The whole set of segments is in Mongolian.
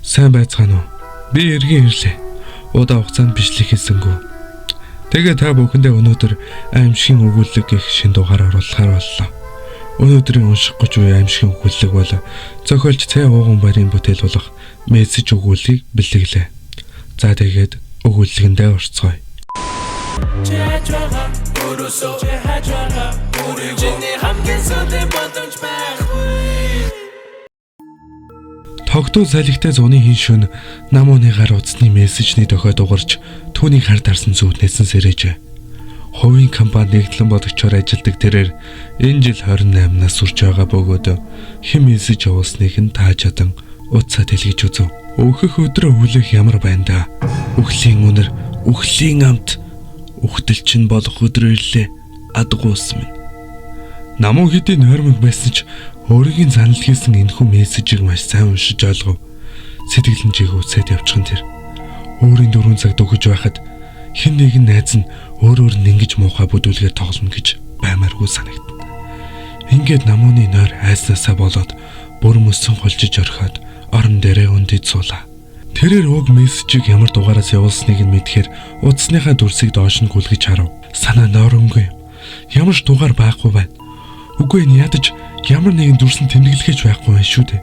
Сайн байцгаана уу? Би эргэн ирлээ. Удаа хугацаанд бичлэг хийсэнгүй. Тэгээ та бүхэндээ өнөөдөр аимшигын өгүүлэг гэх шин дугаар оруулахаар боллоо. Өнөөдрийн унших гэж буй аимшигын өгүүлэг бол зохиолч Цэ Ууган барийн бүтээл болох мессеж өгүүлгийг бэлэглээ. За тэгээд өгүүлэгэндээ орцгоё. Чи хайж байгаа өөрөөсөө, чи хайж байгаа өөрийгөө. Чиний хамгийн сүүлийн боломж байхгүй. Тогтуу салхитай зуны хин шөн намууны гар утасны мессежний дохио дугарч түүнийг хар дарсан зүуднээс нь сэрэжээ. Хувийн компани нэгдлэн бодогчоор ажилладаг тэрээр энэ жил 28 нас хүрч байгаа бөгөөд хэн мессеж явуулсныг нь тааж чадан утсаа тэлгэж үзв. Өөхөх өдрөө хүлээх ямар байна да. Үхлийн үнэр, үхлийн амт, үхтэл чинь болох өдөр ирлээ. Адгуус минь. Намуу хэдий нойрмог байсан ч өөрийн занал хийсэн энэхүү мессежийг маш сайн уншиж ойлгов. Сэтгэл нь жиг үсээд явчихсан тэр. Өөрийн 4 цаг дөхөж байхад хэн нэгэн найз нь өөрөөр нь ингэж муухай бүдүүлгээр тоглоно гэж баймааргүй санагдана. Ингээд намууны нойр айснаасаа болоод бүр мөсөн холжиж орхиод орон дээрээ өндөж суулаа. Тэрээр уг мессежийг ямар дугаараас явуулсныг нь мэдэхээр утасныхаа дүрсийг доош нь гүлгэж харав. Санаа нойронгүй юм. Ямар ч дугаар байхгүй байна. Үгүй энэ ядаж ямар нэгэн дүрсэн тэмдэглэхэж байхгүй байх шүү дээ.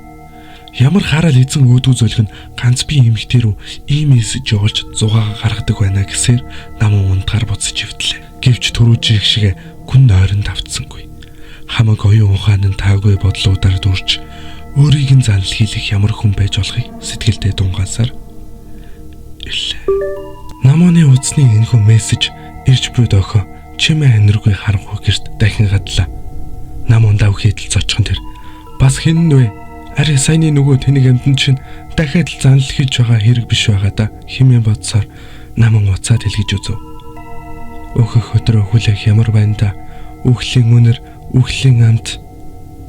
Ямар хараал эзэн өөдгүү зөлг нь ганц би эмэгтэй рүү ийм мессеж явуулж зугаагаа гаргадаг байна гэсээр намун унтгаар буцаж ивдлээ. Гэвч түрүүжих шиг гүн нойрон давтсангүй. Хамаг оюун ухаан нь таагүй бодлуудаар дүрж өөрийг нь занал хийлэх ямар хүн байж болохыг сэтгэлдээ дунгаасаар ирлээ. Намууны утасны энэхүү мессеж ирж буй дохио чимээ аниргүй харанхуй гэрт дахин гадлаа. Намун лав хийдэл зочихон тэр бас хэн нь вэ? Ари саяны нөгөө тэнэг амьтан чинь дахиад л занал хийж байгаа хэрэг биш байгаа да хэмээн бодсоор намун уцаа тэлгэж үзв. Өөхөх өдрөө хүлээх ямар байна да. Үхлийн үнэр, үхлийн амт,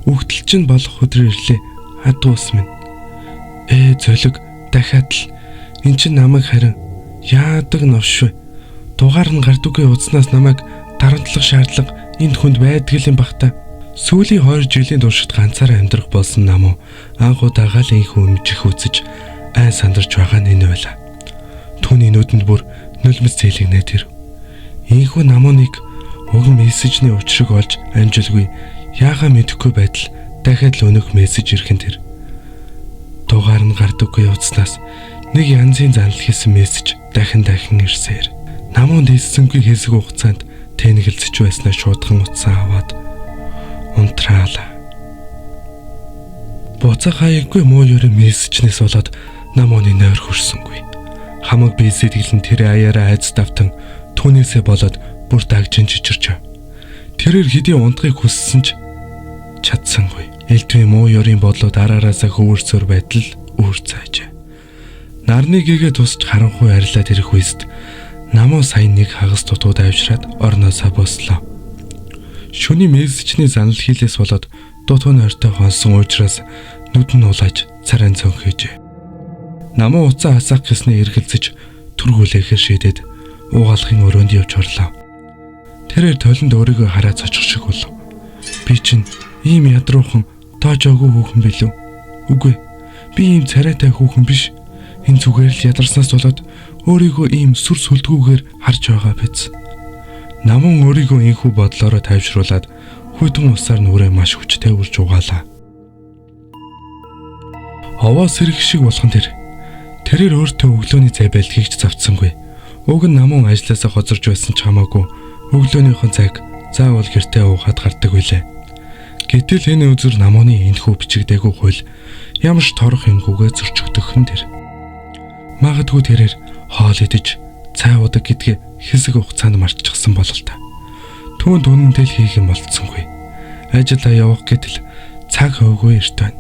үхтэл чинь болох өдөр ирлээ. Адуус минь. Ээ зөлөг дахиад л эн чинь намайг харин яадаг новш вэ? Дугаар нь гардуугийн утаснаас намайг дарамтлах шаардлага энд хүнд байдаг юм бах та. Сүүлийн 2 жилийн туршид ганцаараа амьдрах болсон намуу анх удаага л энхүү өмжих үзэж айн сандарч байгаа нь энэ байла. Түүний нүдэнд бүр нулимс зээлэгнээд ирэв. Энхүү намууныг уг мессежний учрыг олж амжилгүй яахаа мэдэхгүй байтал дахиад л өнөөх мессеж ирэх нь тэр. Дугаар нь гардаггүй утаснаас нэг янзын занал хийсэн мессеж дахин дахин ирсээр. Намуунд хэлсэнгүй хэсэг хугацаанд тэнэгэлзэж байснаа шуудхан утсаа аваад унтраалаа. Буцаа хаяггүй муу ерэн мессежнээс болоод намууны нойр хөрсөнгүй. Хамаг бие сэтгэл нь тэр аяараа айц давтан түүнээсээ болоод бүр дагжин чичирч. Тэрээр хэдий унтахыг хүссэн ч чадсангүй. Элдвийн муу ёрийн бодлууд араараасаа хөвөрсөр байтал үүр цаажээ. Нарны гэгээ тусч харанхуй арилаад ирэх үест намуу сая нэг хагас дутууд авшраад орноосоо бослоо. Шөний мессежний занал хийлээс болоод дутуу нойртой хонсон уучраас нүд нь улааж царайн цонхийжээ. Намуу уцаа асаах гэснээ эргэлзэж түргүүлэхээр шийдээд уугаалгын өрөөнд явж орлоо. Тэрээр толинд өөрийгөө хараад цочих шиг болов. Би чинь ийм ядруухан тоожоогүй хүүхэн билүү? Үгүй. Би ийм царайтай хүүхэн биш. Энэ зүгээр л ядарснаас болоод өөрийгөө ийм сүр сүлдгүүгээр харж байгаа биз. Намун өөрийгөө энхүү бодлоороо тайвшруулад хүйтэн усаар нүрээ маш хүчтэй үрж угаалаа. Овоо сэрэх шиг болгон тэр. Тэрээр өөртөө өглөөний цай бэлтгэж завтсангүй. Уг нь намун ажилласаа хоцорч байсан ч хамаагүй өглөөнийхөө цайг заавал гэртээ уугаад гардаг билээ. Гэтэл энэ үзэр намууны энхүү бичигдээгүй хууль ямар ч торох юмгүйгээ зөрчигдөх нь тэр. Магадгүй тэрээр хоол идэж цай уудаг гэдгээ хэсэг хугацаанд мартчихсан болол та. Түүнд үнэнтэй л хийх юм болцсонгүй. Ажиллаа явах гэтэл цаг хөвгүй эрт байна.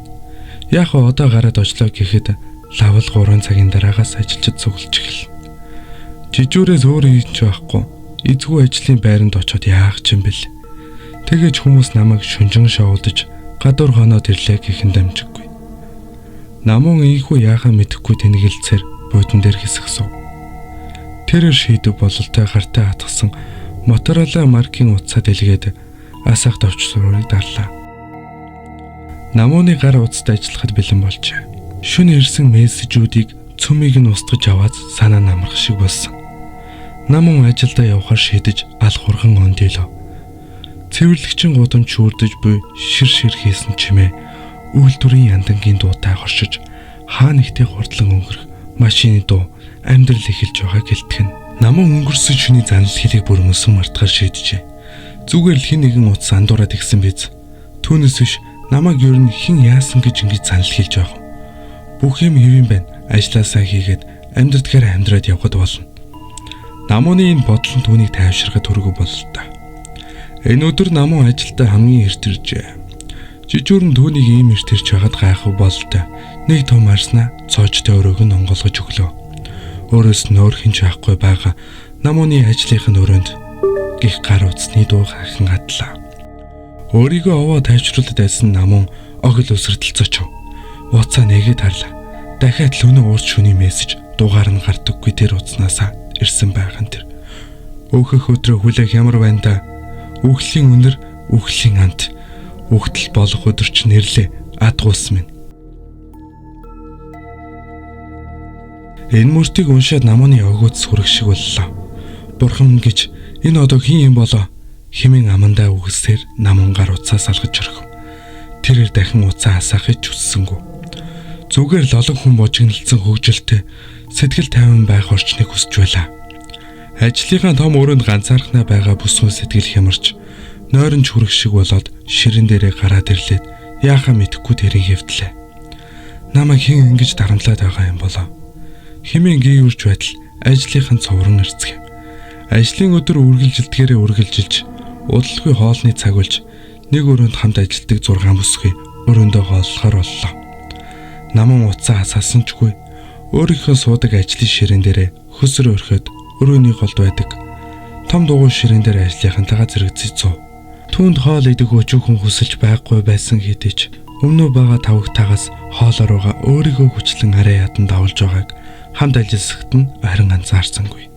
Яг одоо гараад очлоо гэхэд лавл 3 цагийн дараагаас ажилчид цуглаж эхэлнэ. Жижүүрээс өөр хийж байхгүй. Эзгүй ажлын байранд очиод яах ч юм бэл. Тэгэж хүмүүс намайг шүнжин шоулдаж гадуур хоноод ирлээ гэх нь дамжиггүй. Намун ийхүү яахаа мэдэхгүй тэнэгэлцээр буудан дээр хэсэг суув. Тэрээр шийдэв бололтой гартай хатгсан Motorola маркийн утсаа дэлгээд асаах товчлуурыг дарлаа. Намууны гар утастай ажиллахад бэлэн болжээ. Шөнө ирсэн мессежүүдийг цөмийг нь устгаж аваад санаа намрах шиг болсон. Намун ажилдаа явахаар шийдэж ал хурган ондийлов. Цэвэрлэгчийн гудамж шүүрдэж буй шир шир хийсэн чимээ үйлдвэрийн яндангийн дуутай хоршиж хаа нэгтээ хурдлан өнгөрөх машины дуу амьдрал эхэлж байгааг хэлтгэн. Намун өнгөрсөн шөний занал хэлийг бүр мөсөн мартахаар шийджээ. Зүгээр л хэн нэгэн утас андуураад игсэн биз. Түүнээс биш намайг ер нь хэн яасан гэж ингэж занал хэлж байгаа юм. Бүх юм хэв юм байна. Ажлаасаа хийгээд амьдрдгаар амьдраад явхад болно. Намууны энэ бодол нь түүнийг тайвширхад хүргэв бололтой. Энэ өдөр Намуу ажилдаа хамгийн эрт иржээ. Жижүүр нь түүнийг ийм эрт ирж байхад гайхав бололтой. Нэг том арснаа цоожтой өрөөг нь онгойлгож өглөө. Өөрөөс нь өөр хэн ч байхгүй байгаа Намууны ажлынх нь өрөөнд гих гар утасны дуу хахин адлаа. Өөрийгөө овоо тайвшруулад байсан Намун огл өсөртөл цочов. Утсаа нэгээд харлаа. Дахиад л өнөө урт шөний мессеж дугаар нь гардаггүй тэр утаснаасаа ирсэн байгаа нь тэр. Өөхөх өдрөө хүлээх ямар байна да? Үхлийн үнэр, үхлийн амт. Үхтэл болох өдөр ч нэрлээ адгуус минь. Энэ мөртийг уншаад Намууны өгөөд сүрэх шиг боллоо. Бурхан гэж энэ одоо хэн юм болоо? Хэмээн амандаа үгсээр Намун гар утсаа салгаж орхив. Тэрээр дахин утсаа асаахыг ч хүссэнгүй. Зүгээр л олон хүн божигналцсан хөгжилтэй сэтгэл тайван байх орчныг хүсэж байлаа. Ажлынхаа том өрөөнд ганцаархнаа байгаа бүсгүй сэтгэл хямарч нойрон чүрэх шиг болоод ширэн дээрээ гараад ирлээд яахаа мэдэхгүй тэрийн хэвтлээ. Намайг хэн ингэж дарамтлаад байгаа юм болоо? Хэмээн гүйвэрч байтал ажлынхаа цоврон эрцгэв. Ажлын өдөр үргэлжилдгээрээ үргэлжилж удалгүй хоолны цаг болж нэг өрөөнд хамт ажилладаг 6 бүсгүй өрөөндөө хооллохоор боллоо. Намун утсаа асаасан чгүй өөрийнхөө суудаг ажлын ширээн дээрээ хөсөр өрхөд өрөөний голд байдаг том дугуй ширээн дээр ажлынхантайгаа зэрэгцэж суув. Түүнд хоол идэх өчүүхэн хүсэлж байхгүй байсан хэдий ч өмнөө байгаа тавагтаагаас хоол руугаа өөрийгөө хүчлэн арай ядан давлж байгааг хамт ажилласагт нь харин анзаарсангүй.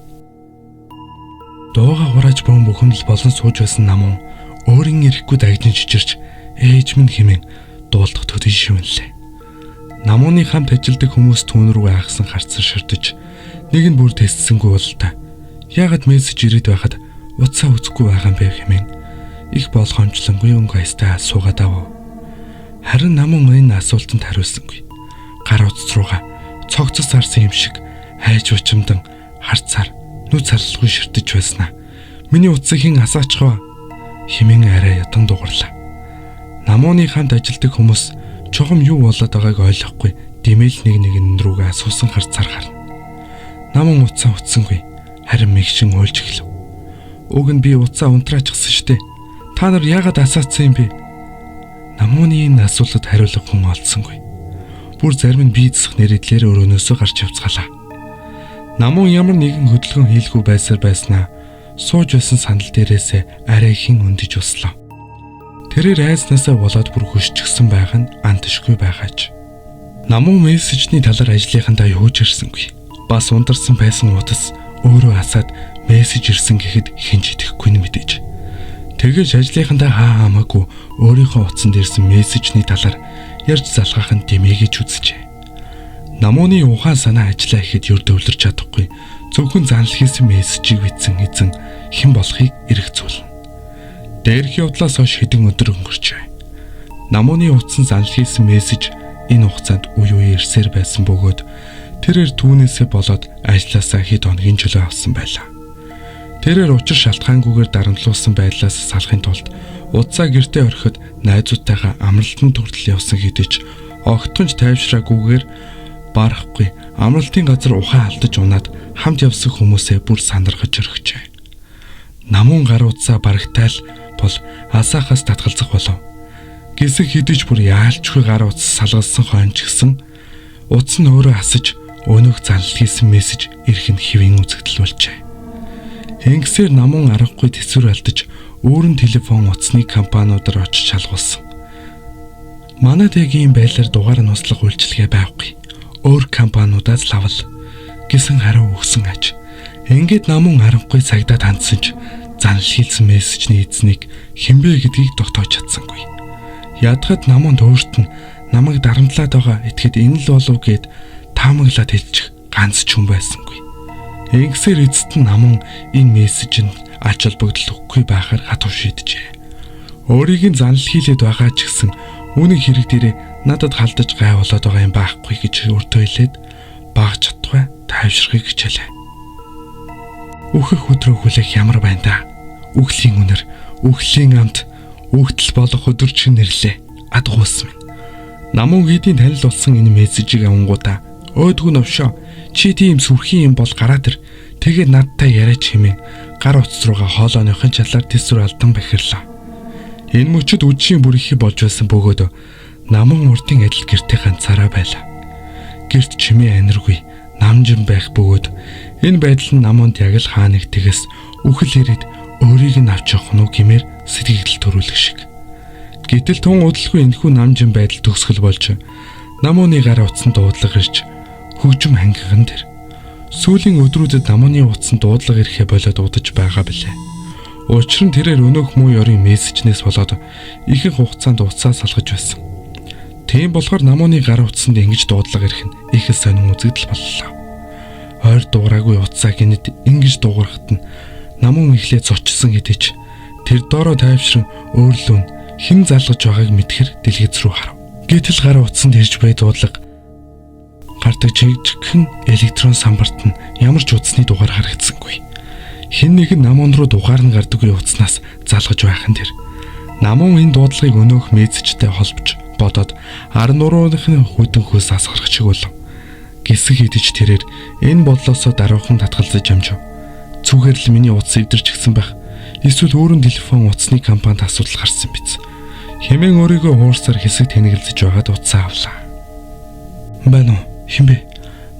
Дууга хурааж бөөн бухимдал болон сууж байсан Намун өөрийн ирэхгүй дагжин чичирч ээж минь хэмээн дуулдах төдий шивэнлээ. Намууны хамт ажилладаг хүмүүс түүн рүү айхсан харцсан ширтэж нэг нь бүр тэсцсэнгүй бололтой. Яагаад мессеж ирээд байхад утсаа үзэхгүй байгаа юм бэ хэмээн их болгоомжлонгүй өнгө аястай асуугаад авав. Харин Намун энэ асуултанд хариулсангүй. Гар утас руугаа цогцос сарсан юм шиг хайж учимдан харцаар нүд салалгүй ширтэж байснаа. Миний утсыг хэн асаачих вэ? Хэмээн арай ядан дуугарлаа. Намууны хамт ажилладаг хүмүүс чухам юу болоод байгааг ойлгохгүй димэл нэг нэгэн рүүгээ асуусан харцаар харна. Намун утсаа утсангүй харин мэгшин уйлж эхлэв. Уг нь би утсаа унтраачихсан штэ. Та нар яагаад асаацсан юм бэ? Намууны энэ асуултад хариулах хүн олдсонгүй. Бүр зарим нь бие засах нэрийдлэр өрөөнөөсөө гарч явцгаалаа. Намун ямар нэгэн хөдөлгөөн хийлгүй байсаар байснаа сууж байсан сандал дээрээсээ арай хин өндөж услаа. Тэрээр айснаасаа болоод бүр хөшчихсөн байх нь антшгүй байгаач. Намун мессежний талаар ажлынхантаа юуж ирсэнгүй. Бас унтарсан байсан утас өөрөө асаад мессеж ирсэн гэхэд хэн ч итгэхгүй нь мэдээж. Тэгэж ажлынхантаа хаа хамаагүй өөрийнхөө утсанд ирсэн мессежний талаар ярьж залгаах нь дэмээгэж үзжээ. Намууны ухаан санаа ажиллаа ихэд ер төвлөрч чадахгүй зөвхөн занал хийсэн мессежийг бичсэн эзэн хэн болохыг эргцүүлнэ. Дээрх явдлаас хойш хэдэн өдөр өнгөрчээ. Намууны утсан занал хийсэн мессеж энэ хугацаанд үе үе ирсээр байсан бөгөөд тэрээр түүнээсээ болоод ажилласаа хэд хоногийн чөлөө авсан байлаа. Тэрээр учир шалтгаангүйгээр дарамтлуулсан байдлаас салахын тулд утсаа гэртээ орхиод найзуудтайгаа амралтанд хүртэл явсан хэдий ч огтхон ч тайвшраагүйгээр барахгүй амралтын газар ухаан алдаж унаад хамт явсан хүмүүсээ бүр сандаргаж орхижээ. Намун гар утсаа барагтаал бол асаахаас татгалзах болов. Гэсэн хэдий ч бүр яалчгүй гар утас салгалсан хойно ч гэсэн утас нь өөрөө асаж өнөөх залл хийсэн мессеж ирэх нь хэвийн үзэгдэл болжээ. Ингэсээр намун аргагүй тэсвэр алдаж өөрөн телефон утасны компаниудаар очиж шалгуулсан. Манад яг ийм байдлаар дугаар нь услах үйлчилгээ байхгүй. Өөр компаниудаас лавл гэсэн хариу өгсөн аж. Ингээд намун аргагүй цагдаад хандсан ч занл хийлсэн мессежний эзнийг хинбэ гэдгийг тогтоож чадсангүй. Ядахад намунд өөрт нь Намайг дарамтлаад байгаа итгэхэд энэ л болов гэд таамаглаад хэлчих ганц ч хүн байсангүй. Ингэсээр эцэст нь Намун энэ мессежинд ач холбогдол өгөхгүй байхаар хатуу шийджээ. Өөрийг нь занал хийлээд байгаа ч гэсэн үнэн хэрэг дээрээ надад халдаж гай болоод байгаа юм байхгүй гэж өөртөө хэлээд баг чадвай тайвширхыг хичээлээ. Үхэх өдрөө хүлээх ямар байна да? Үхлийн үнэр, үхлийн амт, үхтэл болох өдөр чинь нэрлээ. Адгуус минь. Намун хэдийн танил болсон энэ мессежийг авангуудаа өөдгөө новшоо чи тийм сүрхийн юм бол гараад ир. Тэгээд надтай яриач хэмээн гар утас руугаа хоолойныхын чалаар тэсвэр алдан бахирлаа. Энэ мөчөд үдшийн бүрхий болж байсан бөгөөд Намун урдын адил гэртээ ганцаараа байлаа. Гэрт чимээ аниргүй намжин байх бөгөөд энэ байдал нь Намунд яг л хаа нэг тэгээс үхэл ирээд өөрийг нь авч явах нь уу гэмээр сэтгэгдэл төрүүлэх шиг. Гэтэл тун удалгүй энэхүү намжин байдал төгсгөл болж Намууны гар утсанд дуудлага ирж хөгжим хангиган тэр. Сүүлийн өдрүүдэд Намууны утсанд дуудлага ирэхээ болоод удаж байгаа билээ. Учир нь тэрээр өнөөх муу ёрын мессежнээс болоод ихэнх хугацаанд утсаа салгаж байсан. Тийм болохоор Намууны гар утсанд ингэж дуудлага ирэх нь их л сонин үзэгдэл боллоо. Ойр дуураагүй утсаа гинэд ингэж дуугарахад нь Намуун эхлээд зочсон хэдий ч тэр доороо тайвшран өөрлөө нь хэн залгаж байгааг мэдхэр дэлгэц рүү харав. Гэтэл гар утсанд ирж буй дуудлага гардаг жижигхэн электрон самбарт нь ямар ч утасны дугаар харагдсангүй. Хэн нэгэн Намуун руу дугаар нь гардаггүй утаснаас залгаж байх нь тэр. Намуун энэ дуудлагыг өнөөх мессежтэй холбож бодоод ар нурууных нь хүдэн хөөс асгарах шиг болов. Гисэг хэдиж тэрээр энэ бодлосоо даруухан татгалзаж амжив. Зүгээр л миний утас эвдэрч гисэн байх. Эсвэл өөрийн телефон утасны компанид асуудал гарсан биз. Хэмээн өөрийгөө хуурсаар хэсэг тэнэгэлзэж байгаад утсаа авлаа. Байна уу? Хэн бэ?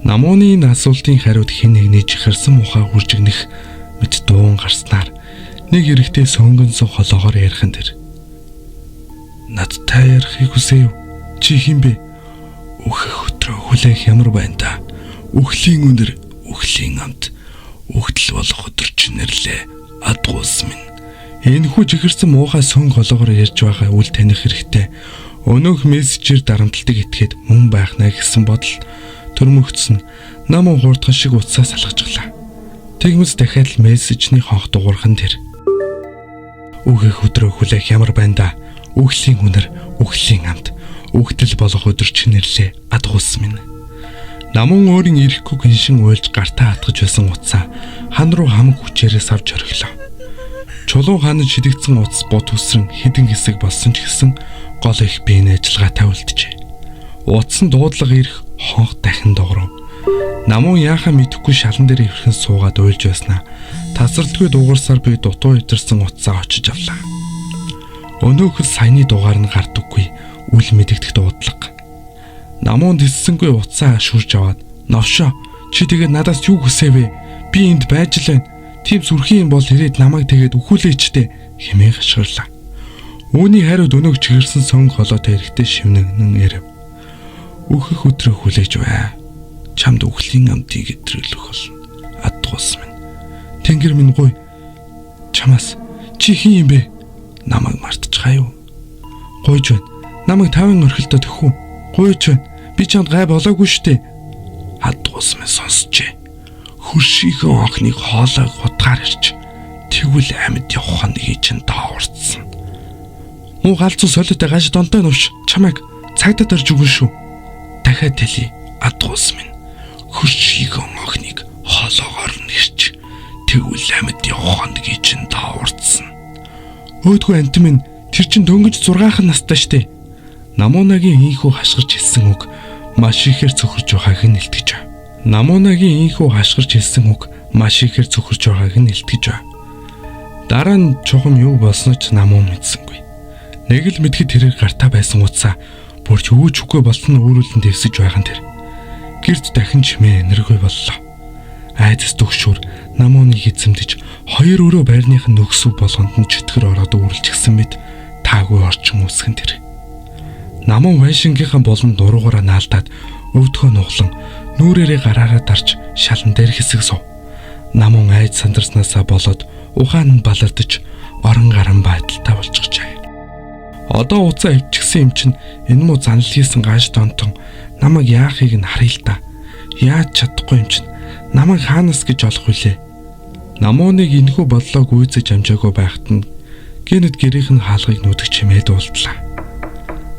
Намууны энэ асуултын хариуд хэн нэгний чихэрсэн мухаа хүржигнэх мэт дуун гарснаар нэг эрэгтэй сөнгөнсөн холоогоор ярих нь тэр. Надтай ярихыг хүсэв. Чи хэн бэ? Үхэх өдрөө хүлээх ямар байна та? Үхлийн үнэр, үхлийн амт, үхтэл болох өдөр чинь нэрлээ. Адгуус минь. Энэхүү чихэрсэн муухай сөнгө холоогоор ярьж байгаа үл таних хэрэгтэй. Өнөөх мессежээр дарамтлагдаг этгээд мөн байх нэ гэсэн бодол төрмөгцсөн. Намун хурдхан шиг утсаа салгажглаа. Тэгмэс дахиад л мессежний хонх дуурхан тэр. Үхэх өдрөө хүлээх ямар байна да? Үхлийн үнэр, үхлийн амт, үхтэл болох өдөр чинь нэрлээ. Адгуус минь. Намун өөрийн ирэхгүй гиншин уйлж гартаа атгаж байсан утсаа хан руу хамаг хүчээрээ савж орхилоо. Чулуу хааны шидэгдсэн утас бот үсрэн хідэн хэсэг болсон ч гэсэн гол их биеийн ажиллагаатай үлджээ. Утсан дуудлага ирэх хонх дахин догров. Намун яахаа мэдэхгүй шалан дээр эвэрхэн суугаад уйлж байснаа тасралтгүй дуугарсаар би дутуу эвдэрсэн утсаа очиж авлаа. Өнөөхөл саяны дугаар нь гардаггүй үл мэдэгдэх дуудлага. Намун тэссэнгүй утсаа шүрж аваад "Новшоо, чи тэгээд надаас юу хүсэв вэ? Би энд байж л байна. Тийм сүрхийн юм бол ирээд намайг тэгээд үхүүлээч дээ" хэмээн хашгирлаа. Үүний хариуд өнөөх чигэрсэн сонг холоотой эрэгтэй шивнэгнэн ирэв. Үхэх өдрөө хүлээж бай. Чамд үхлийн амтыг гэтрэлэх болно. Адгуус минь. Тэнгэр минь гуй. Чамаас чи хэн юм бэ? Намайг мартчихаа юу? Гуйж байна. Намайг 50 орхилдоо төхүү. Гуйж байна. Би чамд гай болоогүй штэ. Адгуус минь сонсчээ. Хөршийнхөө охиныг хоолойг хутгаар ирч. Тэгвэл амьд явах хоногийг чинь доорцсон. Муу галзуу солиотой гаш донтой нувш чамайг цагдаад орж өгнө шүү. Дахиад хэлье. Адгуус минь. Хөршийнхөө охиныг хоолоогоор нь ирч. Тэгвэл амьд явах хоногийг чинь доорцсон. Өөдгөө амт минь тэр чин дөнгөж 6 настай штэ. Намуунагийн ийхүү хашгирч хэлсэн үг маш ихээр цөхөрж байгааг нь илтгэж байна. Намуунагийн ийхүү хашгирч хэлсэн үг маш ихээр цөхөрж байгааг нь илтгэж байна. Дараа нь чухам юу болсноо ч намуу мэдсэнгүй. Нэг л мэдхэд тэрээр гартаа байсан утсаа бүрч өвч үгүй болсон өөрүүлэн дэвсэж байгаа нь тэр. Гэрт дахин чимээ энэргүй боллоо. Айдас төгшүүр намууныг эзэмдэж хоёр өрөө байрных нь нөхсөв болгонд нь чөтгөр ороод үүрлжгсэн мэт таагүй орчин үүсгэн тэр. Намун байшингийнхаа болонд нуруугаараа наалдаад өвдгөө нуглан нүрээрээ гараараа дарж шалан дээр хэсэг сув. Намун айд сандарснаасаа болоод ухаан нь балардаж орон гарan байдалтай болчихжээ. Одоо уцаа өвчгсөн юм чинь энэ муу занал хийсэн гааш донтон намайг яахыг нь харъя л та. Яаж чадахгүй юм чинь намайг хаанаас гэж олох вүлээ. Намууныг энэхүү бодлоо гүйцэж амжаагүй байхад нь гэнэт гэрийнх нь хаалгыг нүдэх чимээ дуулдлаа.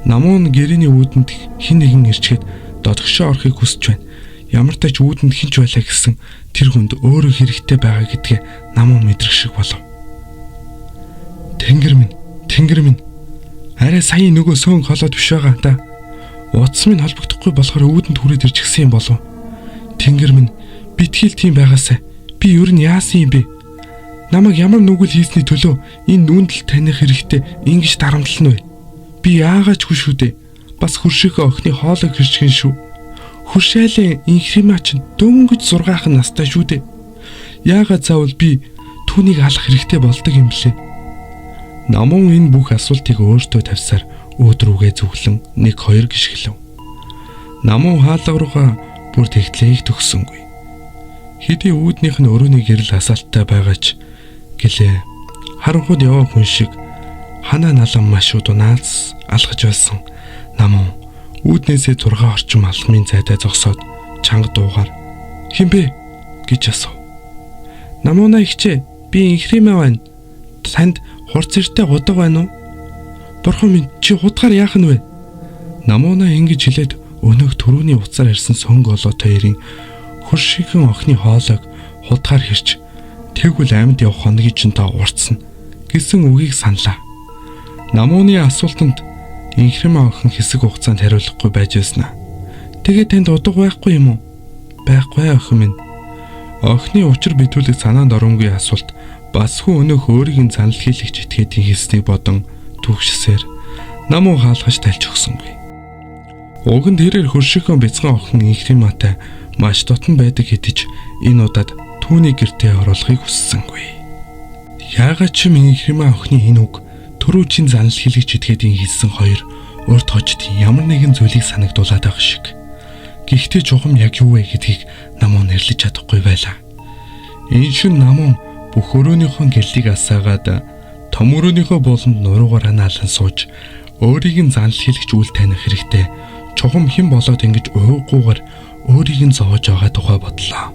Намуун гэрээний үүдэнд хэн нэгэн ирчгээд додгошоо орохыг хүсэж байна. Ямар ч тач үүдэнд хинч байлаа гэсэн тэр хүнд өөрөө хэрэгтэй байгаа гэдгээ намуун мэдрэх шиг болов. Тэнгэр минь, тэнгэр минь. Арай саяын нөгөө сөөн холоод биш байгаа та. Утас минь холбогдохгүй болохоор үүдэнд хүрээд ирж гисэн юм болов. Тэнгэр минь, битгийл тийм байгаасай. Би ер нь яасан юм бэ? Намайг ямар нүгэл хийсний төлөө энэ нүндэл таних хэрэгтэй ингэж дарамтлана вэ? Би яагаад ч хүн шүү дээ. Бас хөршийнхөө охины хоолойг хэрчгэн шүү. Хөршээлийн инхримаа чинь дөнгөж 6 настай шүү дээ. Яагаад заавал би түүнийг алах хэрэгтэй болдог юм блэ? Намун энэ бүх асуултыг өөртөө тавьсаар өөд рүүгээ зүглэн 1 2 гიშгэлв. Намун хаалга руугаа бүр тэгтлээх төгсөнгүй. Хэдий үүднийх нь өрөөний гэрэл асаалттай байгаа ч гэлээ. Харанхуйд яваа хүн шиг ханаа налан маш удунаас алхаж байсан. Намун үүднээсээ 6 орчим алхмын зайдаа зогсоод чанга дуугаар "Хэн бэ?" гэж асуув. "Намууна ихчээ, би инхримээ байна. Танд хурц эртээ худаг байна уу? Бурхан минь, чи худгаар яах нь вэ?" Намууна ингэж хэлээд өнөөх түрүүний утсаар ярьсан сөнгө олоотой эрийн хөршигэн охины хоолойг худгаар хэрч тэгвэл амьд явах хоногийн чинь та урцна гэсэн үгийг саналаа. Намууны асуултанд инхримээ охин хэсэг хугацаанд хариулахгүй байж байснаа. Тэгээ танд удаг байхгүй юм уу? Байхгүй охин минь. Охины учир битүүлэг санаанд оромгүй асуулт бас хүн өнөөх өөрийг нь занал хийлгэж итгээдийн хийснийг бодон түгшсээр намуу хаалгаж тальж өгсөнгүй. Уг нь тэрээр хөршихөн бяцхан охин инхримаатай маш дотн байдаг хэдий ч энэ удаад түүний гэртээ оруулахыг хүссэнгүй. Яагаад ч юм инхримаа охины энэ үг түрүү чин занал хийлгэж итгээдийн хийсэн хоёр урд хожид ямар нэгэн зүйлийг санагдуулаад байгаа шиг. Гэхдээ чухам яг юу вэ гэдгийг намуу нэрлэж чадахгүй байлаа. Энэ шин намуу бүх өрөөнийхөө гэрлийг асаагаад том өрөөнийхөө бууланд нуруугаараа наалан сууж өөрийг нь занал хийлгэж үл таних хэрэгтэй. Чухам хэн болоод ингэж уйггүйгээр өөрийг нь зовоож байгаа тухай бодлоо.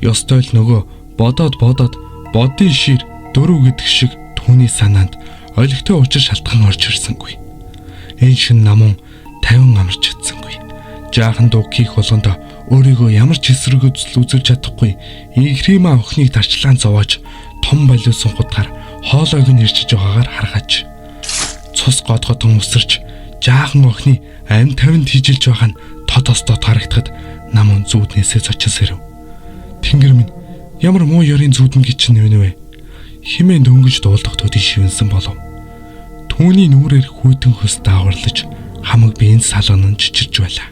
Ёстой л нөгөө бодоод бодоод бодын шир дөрөв гэдэг шиг түүний санаанд олигтой учир шалтгаан орж ирсэнгүй. Энэ шин намун 50 амарч чадсангүй. Жаахан дууг хийх болгонд өөрийгөө ямар ч эсрэг үзэл үзүүлж чадахгүй. Инхримаа охиныг тарчлаан зовоож том болиусан худгаар хоолойг нь ирчиж байгаагаар харгаж цус годгодон үсэрч жаахан охины амь тавинд хийжилж байгаа нь тод остоод харагдахад намун зүүднээсээ зочин сэрэв. Тэнгэр минь, ямар муу ёрын зүүдэн гэж нэмнэ вэ? Химэн дөнгөж дуулдах төдий шивэнсэн болов. Түүний нүрээр хүйтэн хөлс дааварлаж хамаг биеийн салган нь чичирч байлаа.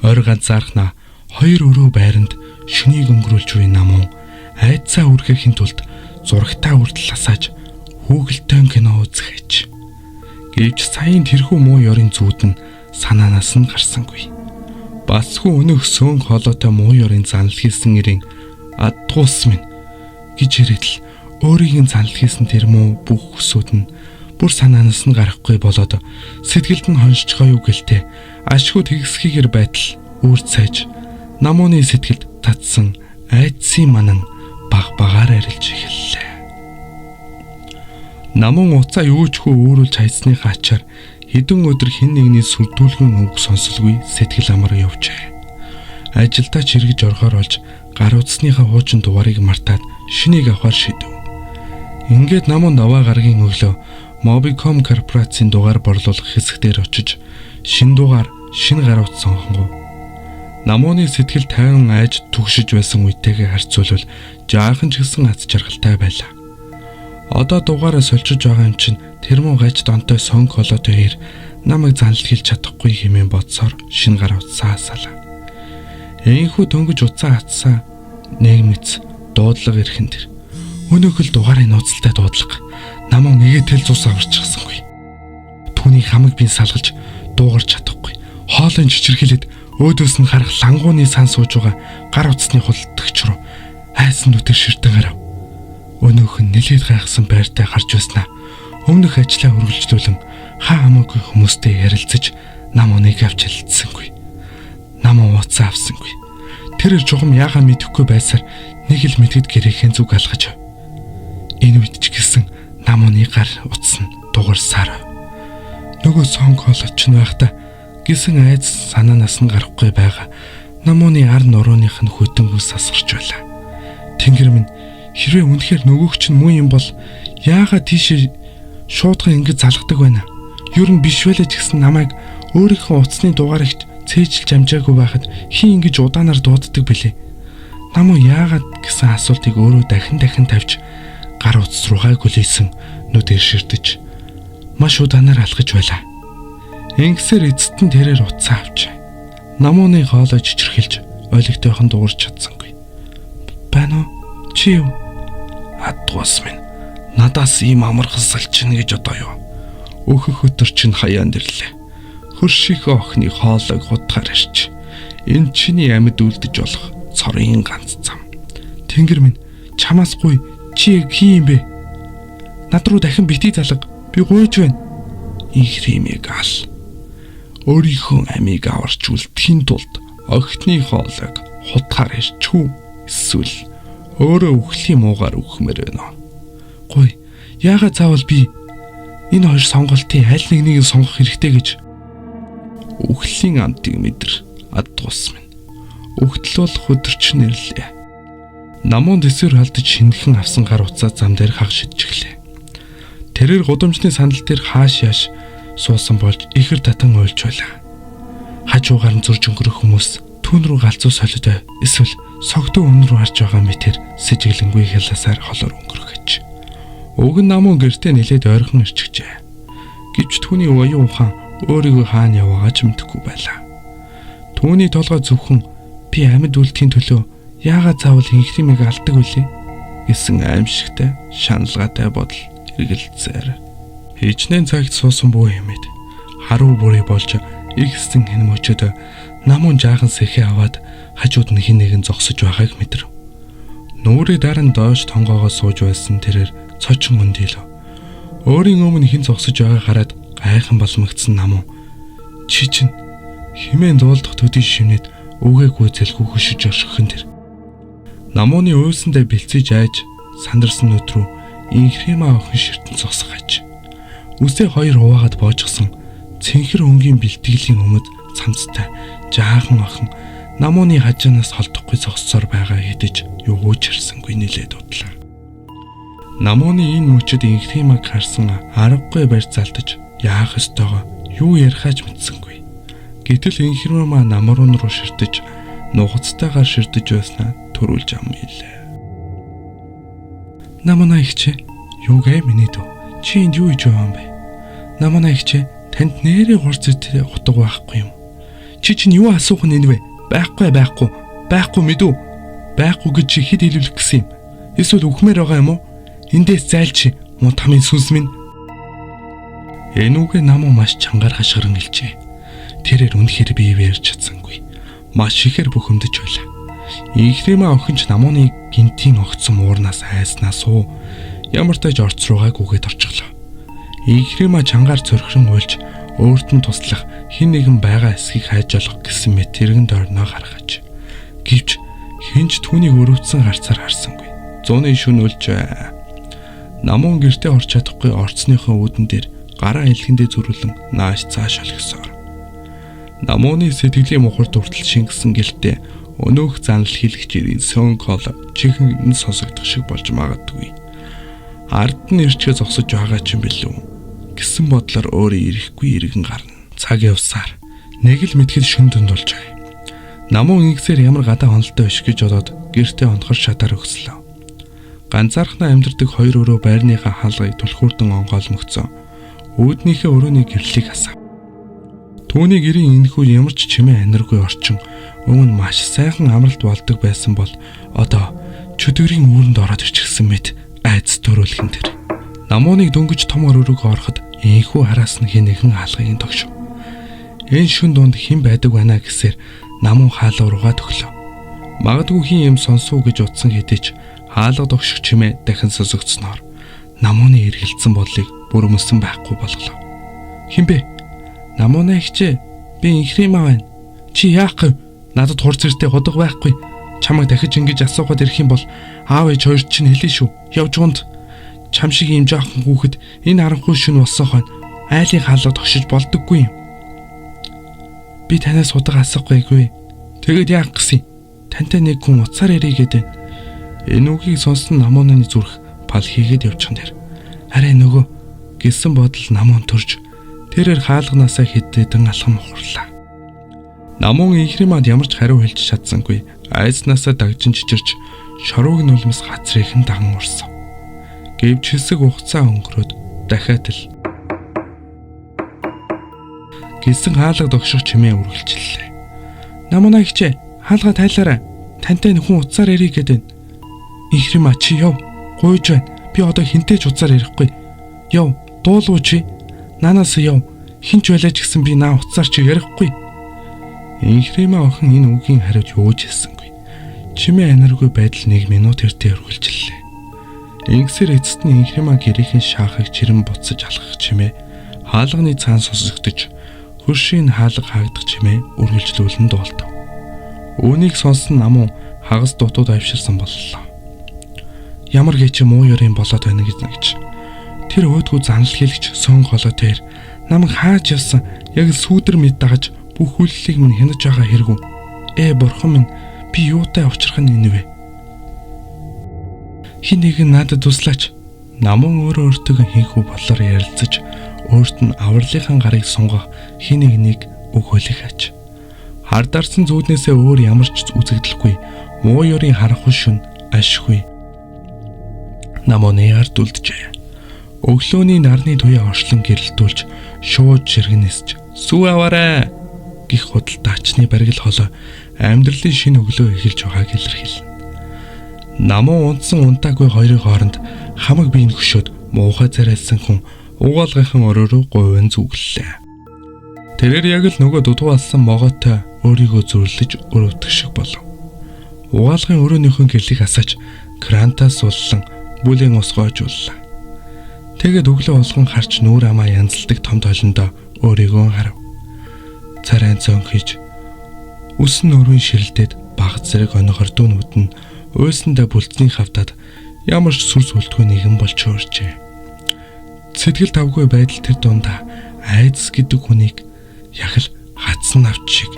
Ойр ганцаархнаа хоёр өрөө байранд шөнийг өнгөрүүлж буй намун айдсаа үргэхийн тулд зурагтаа хүртэл асааж хүүхэлдэйн кино үзэх аж. Гэвч саяын тэрхүү муу ёрын зүүд нь санаанаас нь гарсангүй. Басгүй өнөөх сөөнг хоолойтой муу ёрын занал хийсэн эрийн адгуус минь гэж хэрэгтэл өөрийг нь занал хийсэн тэр муу бүх хүсүүд нь бүр санаанаас нь гарахгүй болоод сэтгэлд нь хоншчихоо юу гэлтэй ашгүй тэгсхийгэр байтал үүр цайж намууны сэтгэлд татсан айдсын манан баг багаар арилж эхэллээ. Намун уцаа юу ч хүү өөрүүлж хайсныхаа ачаар хэдэн өдөр хэн нэгний сүрдүүлгэн үг сонсолгүй сэтгэл амар явжээ. Ажилдаа чиргэж орохоор олж гар утасныхаа хуучин дугаарыг мартаад шинийг авахар шийдэв. Ингээд намун даваа гарагийн өглөө Mobicom корпорацийн дугаар борлуулах хэсэг дээр очиж шинэ дугаар, шинэ гар утас сонгонгов. Намууны сэтгэл тайван айж түгшиж байсан үетэйгээ харьцуулбал жаахан ч гэсэн аз жаргалтай байлаа. Одоо дугаараа сольжиж байгаа юм чинь тэр муу гаж донтой сонг холоотой хэр намайг занал хэлж чадахгүй хэмээн бодсоор шинэ гар утсаа асаалаа. Энхүү дөнгөж утсаа атсаа нэгмэц дуудлага ирэхэн тэр. Өнөөх л дугаарын нууцлалтай дуудлага. Намун нэгэтэл цус аварчихсангүй. Түүнийг хамаг бие салгаж дуугарч чадахгүй. Хоолойн чичирхийлээд өөдөөс нь харах лангууны сан сууж байгаа гар утасны худалдагч руу айсан нүдээр ширтэн гарав. Өнөөх нь нэлээд гайхсан байртай гарч байснаа өмнөх ажлаа үргэлжлүүлэн Хаа хамаагүй хүмүүстэй ярилцаж Намууныг авч хэлэлцсэнгүй. Намуу утсаа авсангүй. Тэр чухам яхаа мэдэхгүй байсаар нэг л мэдэд гэрээхэн зүг алхаж. Энэ үед ч гэсэн Намууны гар утас нь дуурсаар. Нөгөө сонг хоолойч нь байхдаа гисэн айц санаанаас нь гарахгүй байгаа. Намууны ар нурууных нь хөдөнгөө сасгарч байлаа. Тэнгэр минь, хэрвээ үнэхээр нөгөөх чинь муу юм бол яагаад тийш шуудхан ингэж залгадаг байна? Ер нь биш байлаа ч гэсэн намайг өөрийнхөө утасны дугаарыг цээжилж амжаагүй байхад хин ингэж удаанаар дууддаг бэлээ. Намуу яагаад гэсэн асуултыг өөрөө дахин дахин тавьж гар утас руугаа гүлээсэн нүдээр ширтэж маш удаанаар алхаж байлаа. Ингэсээр эцэст нь тэрээр утсаа авчээ. Намууны хоолой чичирхэлж ойлгохтойхон дуурч чадсангүй. Байна уу? Чи юу? Адгуус минь. Надаас ийм амархан салчин гэж одоо юу? Өөхөх өтөр чинь хаяанд ирлээ. Хөршийнхөө охины хоолойг худгаар ирч. Энэ чиний амьд үлдэж болох цорын ганц зам. Тэнгэр минь, чамаас гуй чи яг хин юм бэ? Над руу дахин битгий залга. Би гуйж байна. Их римийг ал. Өөрийнхөө амийг аварч үлдэхийн тулд охины хоолойг худгаар ирчүү. Эсвэл өөрөө үхлийн муугаар үхмээр байна. Гуй, яагаад заавал би энэ хоёр сонголтын аль нэгнийг сонгох хэрэгтэй гэж? Үхлийн амтыг мэдэр адгуус минь. Үхтэл болох өдөр чинь ирлээ. Намуун дэсвэр халдаж шинэхэн авсан гар утсаа зам дээр хаг шидчихлээ. Тэрээр гудамжны сандал дээр хааш яаш суусан болж ихэр татан уйлж байлаа. Хажуугаар нь зурж өнгөрөх хүмүүс түүн рүү галзуу солиод эсвэл согтуу өмнө рүү харж байгаа мэтэр сэжиглэнгүй хяласаар холоор өнгөрөх гэж. Уг нь намуун гэртээ нилээд ойрхон ирчихжээ. Гэвч түүний оюун ухаан өөрийгөө хаана яваагаа ч мэдэхгүй байлаа. Түүний толгой зөвхөн би амьд үлдэхийн төлөө яагаад заавал инхримийг алдаг вүлээ гэсэн аимшигтай шаналгаатай бодол эргэлзээр. Хичнээн цагт суусан бүү хэмээд харуу бүрий болж ихсэн хэн мөчөд намун жаахан сэхээ аваад хажууд нь хин нэгэн зогсож байгааг мэдрэв. Нүрээ дараа нь доош тонгоогоо сууж байсан тэрээр цочин өндийлв. Өөрийн өмнө хэн зогсож байгааг хараад гайхан балмагдсан намун чи чинь химэн дуулдах төдий шимнэд үгээгүй зэлгүй хөшөж оршихон тэр. Намууны уйсандаа бэлцээж айж сандарсан нүд рүү инхримаа охин ширтэн зогсгоож. Үсээ хоёр хуваагаад боожгосон цэнхэр өнгийн бэлтгэлийн өмд цамцтай жаахан охин намууны хажуунаас холдохгүй зогссоор байгаа хэдэж юу ч харсангүй нилээд удлаа. Намууны энэ мөчөд инхримаг харсан аргагүй барь залтаж яах ёстойгоо юу ярихаач мэдсэнгүй. Гэтэл инхримаа намруун руу ширтэж нухацтайгаар ширтэж байснаа төрүүлж ам илээ. Намуна ихчээ, юу гэ миний дүү? Чи энд юу хийж байгаа юм бэ? Намуна ихчээ, танд нэрээ хурц зүйтэй утга байхгүй юм. Чи чинь юу асуух нь энэ вэ? Байхгүй байхгүй. Байхгүй мэдүү. Байхгүй гэж чи хэд хэлүүлэх гэсэн юм? Эсвэл үхмээр байгаа юм уу? Эндээс зайлч муу тамын сүнс минь. Энэ үгээ намуу маш чангаар хашгиран хэлжээ. Тэрээр үнэхээр бие ярьж чадсангүй. Маш ихээр бухимдаж байлаа. Инхримаа охинч намууны гинтийн огцсон уурнаас айснаас уу ямар тааж орц руугаа гүгээд орчихлоо. Инхримаа чангаар цорхирон уйлж өөрт нь туслах хин нэгэн байгаа эсхийг хайж олох гэсэн мэт тэрэгэн дорноо гаргаж. Гэвч хинч түүнийг өрөвдсөн гарцаар харсангүй. Зууны шүн өлжээ. Намуун гэртээ орч чадахгүй орцныхоо үүдэн дээр гараа элгэндээ зөрүүлэн нааш цааш олгосоор. Намууны сэтгэлийн мухарт хүртэл шингэсэн гэлтэй өнөөх занал хийлэгчийн сөн кол чихэнд сонсогдох шиг болж магадгүй. Ард нь ирчгээ зогсож байгаа ч юм билүү гэсэн бодлоор өөрөө ирэхгүй иргэн гарна. Цаг явсаар нэг л мэтгэл шүн дүнд болж байгаа. Намуу ингэсээр ямар гадаа онолтой биш гэж бодоод гэртээ онохор шатаар өгслөө. Ганцаархнаа амьдардаг хоёр өрөө байрныхаа хаалгыг түлхүүрдэн онгойлмогцсон. Үүднийхээ өрөөний гэрлийг асаав. Түүний гэрийн энэхүү ямар ч чимээ аниргүй орчин өмнө маш сайхан амралт болдог байсан бол одоо чөтгөрийн үүрэнд ороод ирчихсэн мэт айц төрүүлхэн тэр. Намууныг дөнгөж том өрөөрөг ороход энэхүү хараас нь хэн нэгэн хаалгыг тогшив. Энэ шүн дунд хэн байдаг байна гэсээр намуу хаалга руугаа төглөө. Магадгүй хин юм сонсов гэж утсан хэдий ч хаалга тогших чимээ дахин сонсогдсноор намууны эргэлдсэн бодлыг бүрмөсөн байхгүй болголоо. Хин бэ? Намууна ихчээ. Би инхримаа байна. Чи яах вэ? Надад хурц зэртэй ходог байхгүй. Чамайг дахиж ингэж асуухад ирэх юм бол аав ээж хоёр чинь хэлнэ шүү. Явж унд. Чам шиг ийм жоохон хүүхэд энэ харанхуй шөнө болсон хойно айлын хаалга тогшиж болдоггүй юм. Би танаас удаг асуухгүй. Тэгээд яах гэсэн? Тантай нэг хүн уцаар ирээ гэдэг. Энэ үгийг сонсон Намууны зүрх пал хийгээд явчихсан тэр. Арай нөгөө гэсэн бодол Намуун төрж тэрээр хаалганаасаа хэдэн алхам ухарлаа. Намуун инхримад ямар ч хариу хэлж чадсангүй. Айснаасаа дагжин чичирч шорууг нь улмас хацрийнхэн даган урсан. Гэвч хэсэг хугацаа өнгөрөөд дахиад л гэсэн хаалга догших чимээ үргэлжлэлээ. Намунаа ихчээ, хаалга тайлаарай. Тантай хүн уцаар ирээ гэдэг. Инхрима чи яв. Гуйж байна. Би одоо хинтээ ч уцаар ярихгүй. Яв, дуулуу чи. Нанаас яв. Хинч байлаа ч гэсэн би наа уцаар чи ярихгүй. Инхрима охин энэ үгийн хариуд юу ч хэлсэнгүй. Чимээ аниргүй байдал 1 минут эртээ үргэлжлэлээ. Ингэсээр эцэст нь Инхрима гэрийнхэн шаахыг чирэн буцаж алхах чимээ хаалганы цаан сонсогдож хөршийн хаалга хаагдах чимээ үргэлжлүүлэн дуулдав. Үүнийг сонссон Намун хагас дутууд авширсан боллоо. Ямар гээч муу ёрын болоод байна гэж. Тэр өөдгөө занал хэлэгч сөн голоо тэр намайг хааж явсан яг л сүүдэр мэд дагаж бүх хүллийг минь хянаж байгаа хэрэгүү. Бурхан минь, би юутай учрах нь энэ вэ? Хин нэгэн надад туслаач. Намун өөрөө өөртөө хинхүү болоор ярилцаж өөрт нь авралынхан гарыг сунгах хин нэгнийг өгөөлөх аж. Хардарсан зүуднээсээ өөр ямар ч үзэгдэлгүй муу ёрын харанхуй шүн ашгүй. Намууны ард үлджээ. Өглөөний нарны туяа оршлон гэрэлтүүлж шууд ширгэнэсч сүү аваарай гих худалдаачны баргил хоолой амьдралын шинэ өглөө эхэлж байгааг илэрхийлнэ. Намуу унтсан унтаагүй хоёрын хооронд хамаг биеийг хөшөөд муухай царайлсан хүн угаалгынхан өрөө рүү говен зүглэлээ. Тэрээр яг л нөгөө дудуу алсан могоотой өөрийгөө зүрлэж өрөвдөх шиг болов. Угаалгын өрөөнийхөө гэрлийг асааж грантаас суллан бүлийн ус гоожууллаа. Тэгээд өглөө болгон харж нүүр амаа янзалдаг том толондоо өөрийгөө харав. Царайн цон хийж үсэн нүрийн ширэлдээд баг зэрэг оногор дүүнүүд нь уйсандаа бүлцнийг хавтаад ямар ч сүр сүлдгүй нэгэн болж хуурчээ. Сэтгэл тавгүй байдал тэр дундаа айдас гэдэг хүнийг яг л хатсан навч шиг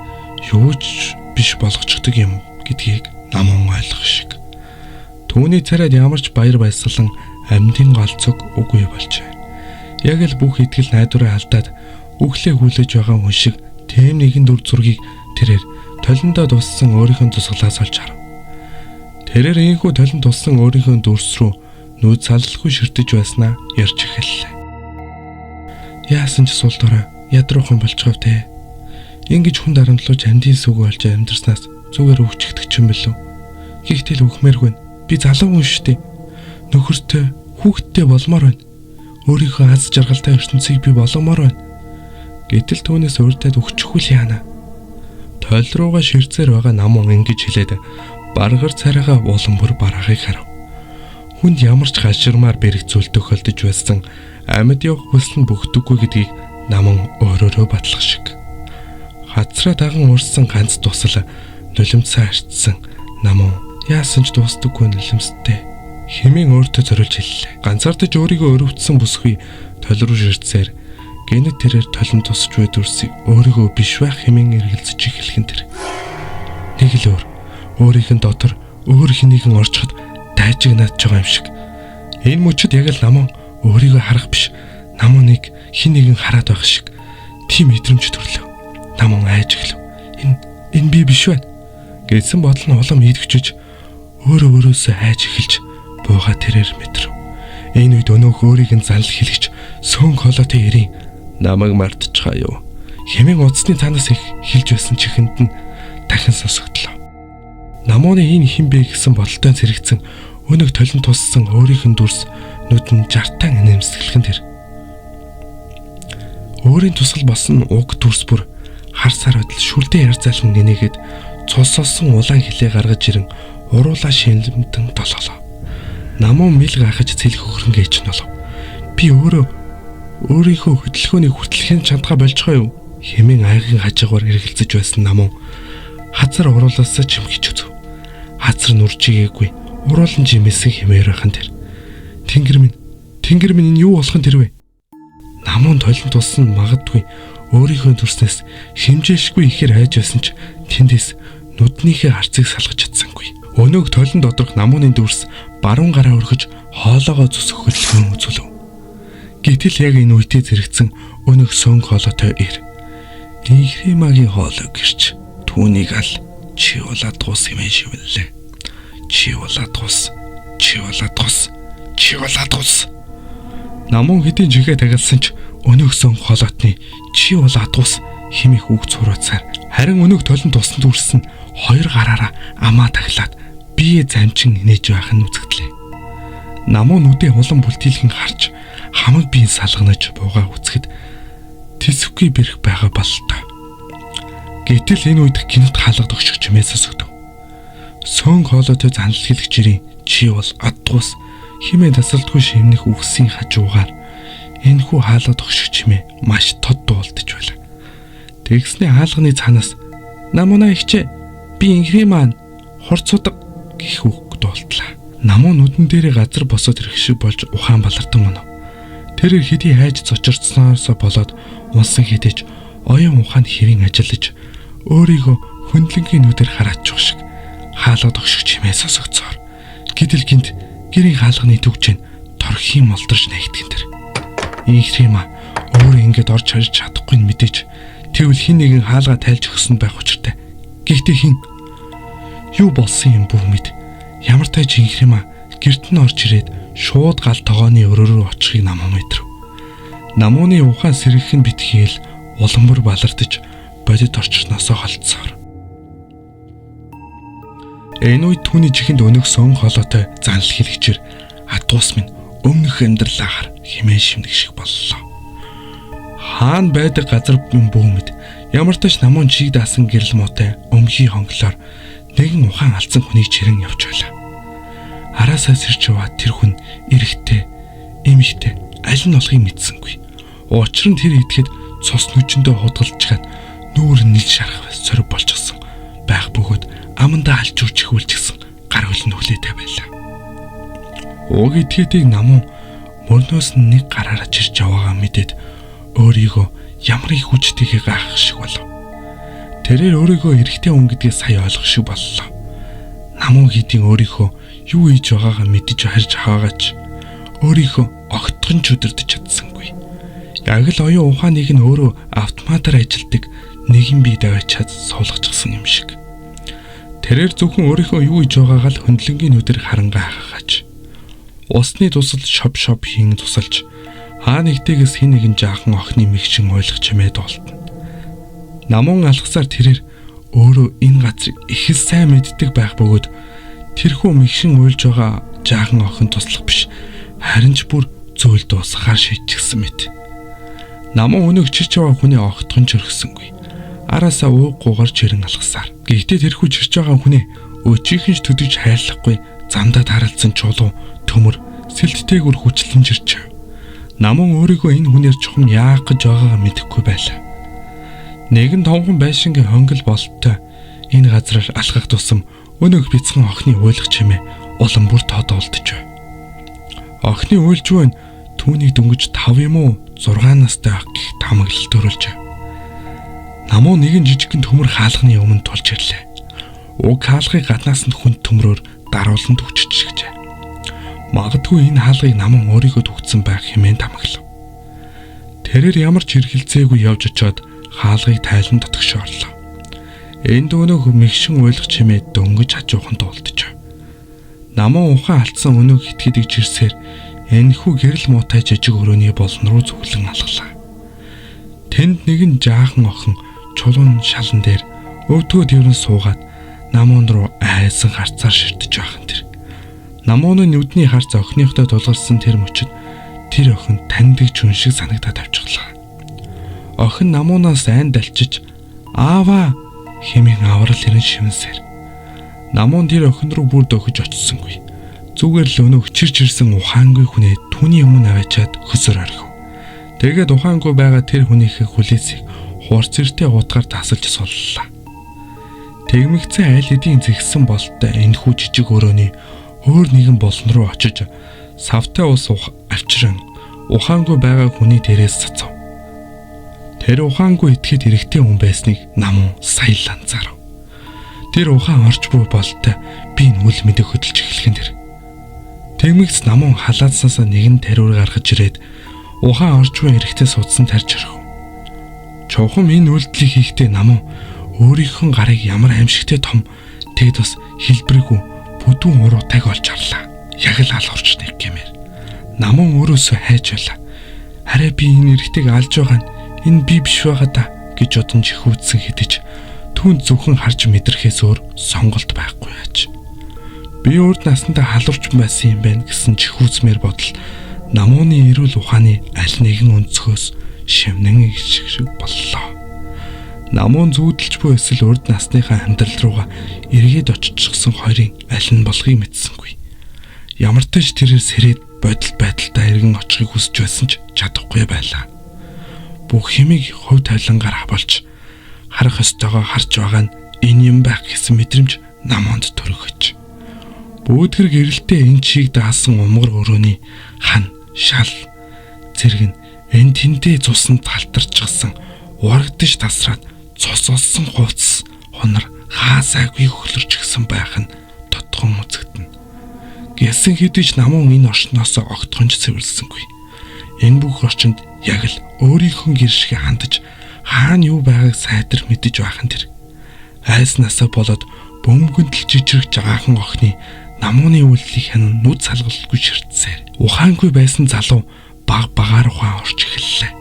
юу ч биш болгочдөг юм гэдгийг намун ойлгох шиг. Түүний царайд ямар ч баяр баясгалан амьдын голцог үгүй болжээ. Яг л бүх итгэл найдвараа алдаад үхлээ хүлээж байгаа хүн шиг тийм нэгэн дүр зургийг тэрээр толиндоо туссан өөрийнхөө тусгалаас олж харав. Тэрээр ийхүү толинд туссан өөрийнхөө дүрс рүү нүүд салалгүй ширтэж байснаа ярьж эхэллээ. Яасан ч сул дорой ядруухан болчихов те. Ингэж хүн дарамтлууж амьдын сүг болж амьдарснаас зүгээр өвчгдэх юм билүү. Гэхдээ л үхмээргүй. Би залуу хүн шүү дээ. Нөхөртэй, хүүхэдтэй болмоор байна. Өөрийнхөө аз жаргалтай ертөнцийг би болгомоор байна. Гэтэл түүнээс урьдаад өгчихгүй л яана. Тойл руугаа ширцээр байгаа намун ингэж хэлээд баргар царайгаа улам бүр бараахыг харав. Хүнд ямар ч хаширмаар бэрхцүүл тохиолдож байсан амьд явах хүсэл нь бөгдөггүй гэдгийг намун өөрөөрөө батлах шиг. Хацраа даган урссан ганц тусал нулимцаа арчсан намун яасан ч дуустдаггүй нулимстэй хэмээн өөртөө зориулж хэллээ. Ганцаардаж өөрийгөө өрөвдсөн бүсгүй тойл руу ширтсээр гэнэт тэрээр толон тусч буй дүрсийг өөрийгөө биш байх хэмээн эргэлзэж эхлэх нь тэр. Нэг л өөр өөрийнх нь дотор өөр хинийхэн орчход дайжигнаад ч байгаа юм шиг. Энэ мөчөд яг л намун өөрийгөө харах биш, намууныг хин нэгэн хараад байх шиг тийм мэдрэмж төрлөө. Намун айж эхлэв. Энэ би биш байна гэсэн бодол нь улам идэвхжиж өөрөө өөрөөсөө айж эхэлж бууга тэрээр мэдрэв. Энэ үед өнөөх өөрийг нь занл хэлэгч сөөн холоотой эрийн намайг мартчихаа юу хэмээн утасны цаанаас их хэлж байсан чихэнд нь дахин сонсогдлоо. Намууны энэ хэн бэ гэсэн бодолтой зэрэгцэн өнөг толон туссан өөрийнх нь дүрс нүд нь жартан инээмсэглэх нь тэр. Өөрийн тусгал болсон уг дүрс бүр хар сар адил шүлдэн яр зайлхан нэнэгээд цусолсон улаан хилээ гаргаж ирэн уруулаа шинлэмтэн толголоо. Намуу мэл гайхаж цэлх хөхрөн гэж нь болов. Би өөрөө Өөрийнхөө хөдөлгөөнийг хүртэл хэн чадгаа болжгоо юу? Хэмээн айгын хажуугаар эргэлзэж байсан намун хазар уруулаасаа чимхэж үзв. Хазар нүржигээгүй. Уруулан жимээсэн хэмээр байхан тэр. Тэнгэр минь энэ юу болох нь тэр вэ? Намун толон тулсан магадгүй өөрийнхөө төрснөөс хэмжээшгүй ихээр айж байсан ч тэндээс нүднийхээ харцыг салгаж чадсангүй. Өнөөх толон доторх намууны дүрс баруун гараа өргөж хоолоогоо зүсэх хөдөлгөөн үзүүлв. Гэтэл яг энэ үедээ зэрэгцэн өнөөх сөнг хоолойтой ир. Инхримагийн хоолой гэрч түүнийг ал чи болоод тус хэмээн шивэллээ. Чи болоод тус, чи болоод тус, чи болоод тус. Намун хэдийн жигээ тагалсан ч өнөөх сөнг хоолойтны чи болоод тус хэмээх үг цурууцаар харин өнөөх толон тусан дүрс нь хоёр гараараа амаа таглаад бие замчин инээж байх нь үзэгдлээ. Намуу нүдээ улам бүлтийлхэн харж хамаг биеийн салганаж буугаа үцхэд тэсвгүй бэрх байгаа бололтой. Гэтэл энэ үед гинт хаалга төгшөх чимээ сонсогдов. Сөнг хоолойтой занал хэлэгчэрийн чи бол адгуус химээ тасалдгүй шивнэх үгсийн хажуугаар энэхүү хаалга төгшөх чимээ маш тод дуулдаж байлаа. Тэгсний хаалганы цаанаас намунаа ихчээ би инхри маань хурц судаг гэх үг дуултлаа. Намуу нүдэн дээрээ газар босоод ирэх шиг болж ухаан балардан унав. Тэр хэдий хайж цочирдсноосоо болоод унсан хэдий ч оюун ухаан хэвийн ажиллаж өөрийгөө хөндлөнгийн нүдээр хараадчих шиг хаалга тогших чимээ сонсогдсоор. Гэтэл гинт гэрийн хаалганы түгжээ торхийн молдорч нэгтгэн тэр. Инхрима өөрөө ингэж орж харж чадахгүй нь мэдээж тэгвэл хин нэгэн хаалга тайлж өгсөн байх учиртай. Гэхдээ хин юу болсон юм бүх мэд. Ямар тач инхрима гэрт нь орж ирээд шууд гал тогооны өрөө рүү очихыг намуу мэдрэв. Намууны ухаан сэргэх нь битгийл улам бүр балардаж бодит орчноосоо холдсоор. Энэ үед түүний чихэнд өнөг сөн холоотой занл хэлэгчэр адуус минь өмнөх амьдралаагаар химэн шимдэг шиг боллоо. Хаана байдаг газар юм бүүмэд ямар тач намуун чиг даасан гэрэл муутай өмхий хонглоор нэгэн ухаан алдсан хүнийг чирэн явж байлаа. Араасаа сэрч яваа тэр хүн эрэгтэй, эмэгтэй аль нь болохыг мэдсэнгүй. Учир нь тэр идэхэд цус нүчэндээ худгалчгаад нүүр нь нил шарах сорив болчихсон байх бөгөөд амандаа алжуурч ихүүлчихсэн гар хөл нь хүлээтэй байлаа. Уг итгэдэг намуу мөрнөөс нь нэг гараараа чирч яваагаа мэдээд өөрийгөө ямар их хүчтэйгээ гайхах шиг болов. Тэрээр өөрийгөө эрэгтэй хүн гэдгээ сая ойлгох шиг боллоо. Намуу хэдийн өөрийнхөө юу хийж байгаагаа мэдэж харж хаагаач өөрийнхөө огтхон ч өдөрдөж чадсангүй. Яг л оюун ухааныг нь өөрөө автоматар ажилтдаг нэгэн бие даваачаад суулгачихсан юм шиг. Тэрээр зөвхөн өөрийнхөө юу хийж байгаагаа л хөндлөнгийн нүдээр харангаа хахаач. Усны тусал шоп шоп хийн тусалж хаа нэгтэйгээс хин нэгэн жаахан охины мэгшин ойлгох чимээ дуултна. Намун алгасаар тэрээр өөрөө энэ газрыг их л сайн мэддэг байх бөгөөд тэрхүү мэгшин уйлж байгаа жаахан охин туслах биш харин ч бүр зүйл дуусгахаар шийдчихсэн мэт. Намун өнөг чирч яваа хүний огтхон ч өргөсөнгүй. Араасаа ууггүйгээр чирэн алгасаар. Гэхдээ тэрхүү чирч байгаа хүнээ өчийнхэн ч төдөж хайрлахгүй замдаа таралцсан чулуу төмөр сэлттэйгүр хүчлэн чирч. Намун өөрийгөө энэ хүнээр чухам яах гэж байгаагаа мэдэхгүй байлаа. Нэгэн томхон байшингийн хонгил болттой энэ газраар алхах тусам өнөг бяцхан охины уйлах чимээ улам бүр тоодолдож байв. Охины уйлж буй нь түүнийг дөнгөж 5 юм уу 6 настай ах гэх тамаглал төрүүлж. Намуу нэгэн жижигхэн төмөр хаалганы өмнө тулж ирлээ. Уг хаалгыг гаднаас нь хүнд төмрөөр даруулан түгччихжээ. Магадгүй энэ хаалгыг намун өөрийгөө түгдсэн байх хэмээн тамаглав. Тэрээр ямар ч хэрхэлзээгүй явж очиод хаалгыг тайлан дотгошоорлоо. Энд өнөөх мэгшин уйлах чимээ дөнгөж хажуухан дуулдаж. Намун ухаан алдсан өнөөх итгэдэг жирсээр энэхүү гэрэл муутай жижиг өрөөний болон руу зүглэн алглаа. Тэнд нэгэн жаахан охин чулуун шалан дээр өвдгөө тэрэн суугаад намуун руу айсан харцаар ширтэж байх нь тэр. Намууны нүдний харц охиныхтой тулгарсан тэр мөчөд тэр охин таньдаг ч хүн шиг санагдаад тавьчихлаа. Охин намуунаас айн далчиж "Аава" хэмээн аврал ирэн шивэнсээр. Намуун тэр охин руу бүр дөхөж очсонгүй. Зүгээр л өнөөх чирч ирсэн ухаангүй хүнээ түүний өмнө аваачаад хөсөр орхив. Тэгээд ухаангүй байгаа тэр хүнийхээ хүлээсийг хурц эртээ утгаар тасалж суллаа. Тэгмэгцэн аль хэдийн зэгсэн болтой энэхүү жижиг өрөөний өөр нэгэн булан руу очиж савтай ус авчран ухаангүй байгаа хүний дээрээс цацав. Тэр ухаангүй итгэхэд эрэгтэй хүн байсныг намуу сая л анзаарав. Тэр ухаан орж буй болтой би нүл мэдээ хөдөлж эхлэх нь тэр. Тэгмэгц намуу халаацсаасаа нэгэн тариур гаргаж ирээд ухаан орж буй эрэгтэй судсан тарж орхив. Чухам энэ үйлдэлийг хийхдээ намуу өөрийнхөө гарыг ямар аимшигтэй том тэгэд бас хэлбэргүй бүдүүн уруу таг олж харлаа. Яг л алхурч нэг гэмээр. Намун өөрөөсөө хайж байлаа. Арай би энэ эрэгтэйг алж байгаа нь энэ би биш байгаа да гэж бодон чихүүдсэн хэдиж түүнд зөвхөн харж мэдрэхээс өөр сонголт байхгүй яаж. Би урд насандаа халуурч байсан юм байна гэсэн чихүүцмээр бодол намууны эрүүл ухааны аль нэгэн өнцгөөс шивнэн шиг боллоо. Намуун зүүдэлж буй эсвэл урд насныхаа амьдрал руугаа эргээд очижсэн хоёрын аль нь болохыг мэдсэнгүй. Ямар ч тач тэрээр сэрээд бодит байдалтай эргэн очихыг хүсэж байсан ч чадахгүй байлаа. Бүх юмыг хувь тавилангаар хавалж харах ёстойгоо харж байгаа нь энэ юм байх гэсэн мэдрэмж намуунд төрөгөж. Бүүдгэр гэрэлтэй энэ чиг даасан умгар өрөөний хан шал зэрэг нь энэ тэндээ цуснд талтарчсан урагдаж тасраад цус олсон хувцас хунар хаасаагүй хөлөрч гисэн байх нь тодхон үзэгдэнэ. Гэсэн хэдий ч намун энэ орчноос огтхонч цэвэрлсэнгүй. Энэ бүх орчинд яг л өөрийнхөө гэр шиг хандаж хаана юу байгааг сайтар мэдэж байх нь тэр. Айснасаа болоод бөмбөгөндөл жижигч жаахан охины намууны үйлдэлийг хянан нүд салгалгүй ширтсээр. Ухаангүй байсан залуу баг багаар ухаан орж эхэллээ.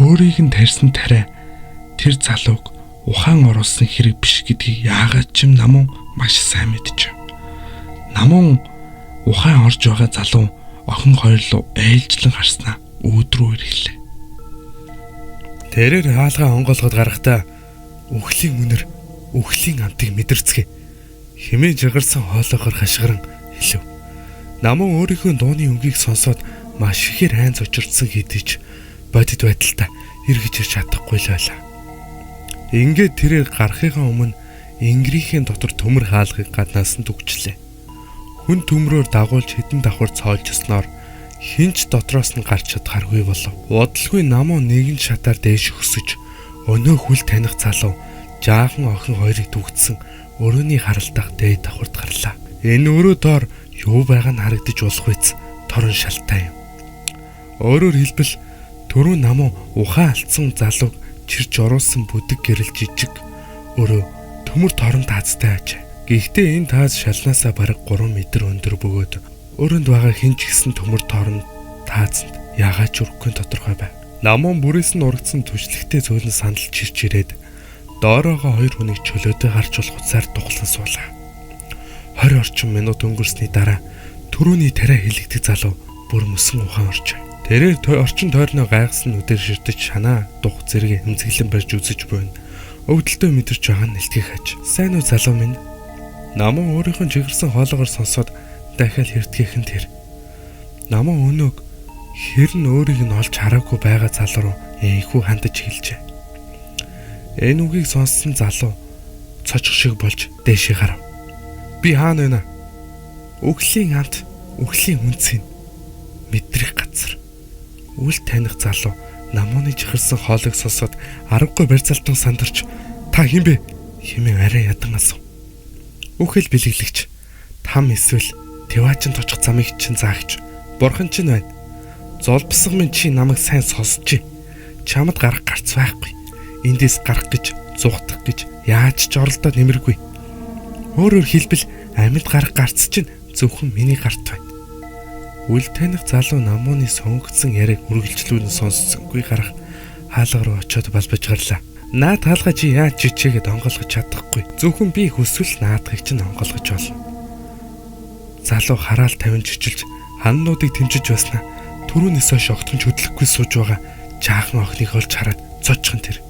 Өөрийг нь тарьсан тариа тэр залууг ухаан оруулсан хэрэг биш гэдгийг яагаад ч юм намун маш сайн мэдэж. Намун ухаан орж байгаа залуу охин хоёр руу айлжлан харснаа үүд рүү ирэхлээ. Тэрээр хаалгаа онгойлгоод гарахдаа үхлийн үнэр үхлийн амтыг мэдэрцгээ хэмээн жигарсан хоолойгоор хашгиран хэлв. Намун өөрийнхөө дууны өнгийг сонсоод маш ихээр айн зочирдсан хэдий ч бодит байдалтай эргэж ирч чадахгүй л байлаа. Ингээд тэрээр гарахынхаа өмнө энгэрийнхээ дотор төмөр хаалгыг гаднаас нь түгжлээ. Хүн төмрөөр дагуулж хэдэн давхар цоолжсноор хинч дотроос нь гарч чадхааргүй болов. Удалгүй намуу нэгэн шатаар дээш өсөж өнөө хүл таних залуу жаахан охин хоёрыг түгдсэн өрөөний харалдах дээд давхарт гарлаа. Энэ өрөө доор юу байгаа нь харагдаж болохгүйц торон шалтай юм. Өөрөөр хэлбэл түрүү намуу ухаан алдсан залууг чирч оруулсан бүдэг гэрэл жижиг өрөө төмөр торон таазтай ажээ. Гэхдээ энэ тааз шалнаасаа бараг 3 метр өндөр бөгөөд өрөөнд байгаа хэн ч гэсэн төмөр торон таазанд ягаад ч өрөхгүй тодорхой байв. Намуун бүрээс нь урагдсан түшлэгтэй зөөлөн сандал чирч ирээд доороогоо хоёр хүнийг чөлөөдөө гарч болох утсаар тухлан суулаа. 20 орчим минут өнгөрсний дараа түрүүний тариа хилэгдэх залуу бүр мөсөн ухаан оржээ. Тэрээр орчин тойрноо гайхсан нүдээр ширтэж шанаа дух зэрэг хэмзэглэн барьж үзэж буйна. Өвдөлтөө мэдэрч байгаа нь нэлтгэх аж. Сайн уу залуу минь? Намун өөрийнхөө жигэрсэн хоолоогоор сонсоод дахиад хэртгэх нь тэр. Намун өнөөг хэр нь өөрийг нь олж хараагүй байгаа залуу руу энхүү хандаж хэлжээ. Энэ үгийг сонссон залуу цочих шиг болж дээшээ гарав. Би хаана байна? Үхлийн амт, үхлийн үнцийг мэдрэх газар. Үл таних залуу намууны чихэрсэн хоолыг сонсоод аргагүй барьцаалтан сандарч та хэн бэ хэмээн арай ядан асуув. Үхэл бэлэглэгч там эсвэл Тэваачин точих замыг чинь заагч бурхан чинь байна. Зулбсаг минь чи намайг сайн сонсч. Чамд гарах гарц байхгүй. Эндээс гарах гэж зугтах гэж яаж ч оролдоод нэмэргүй. Өөрөөр хэлбэл амьд гарах гарц чинь зөвхөн миний гарт байна. Үл таних залуу намууны сонгогдсон яриаг үргэлжлүүлэн сонссонгүй гарах хаалга руу очиод балбаж гарлаа. Наад хаалга чи яаж чичээгээд онгойлгож чадахгүй. Зөвхөн би хүсвэл наадахыг чинь онгойлгож болно. Залуу хараал тавин чичилж ханнуудыг тэмжиж байснаа түрүүнээс хойш огтхон ч хөдлөхгүй сууж байгаа жаахан охиныг олж хараад цоцхон тэр.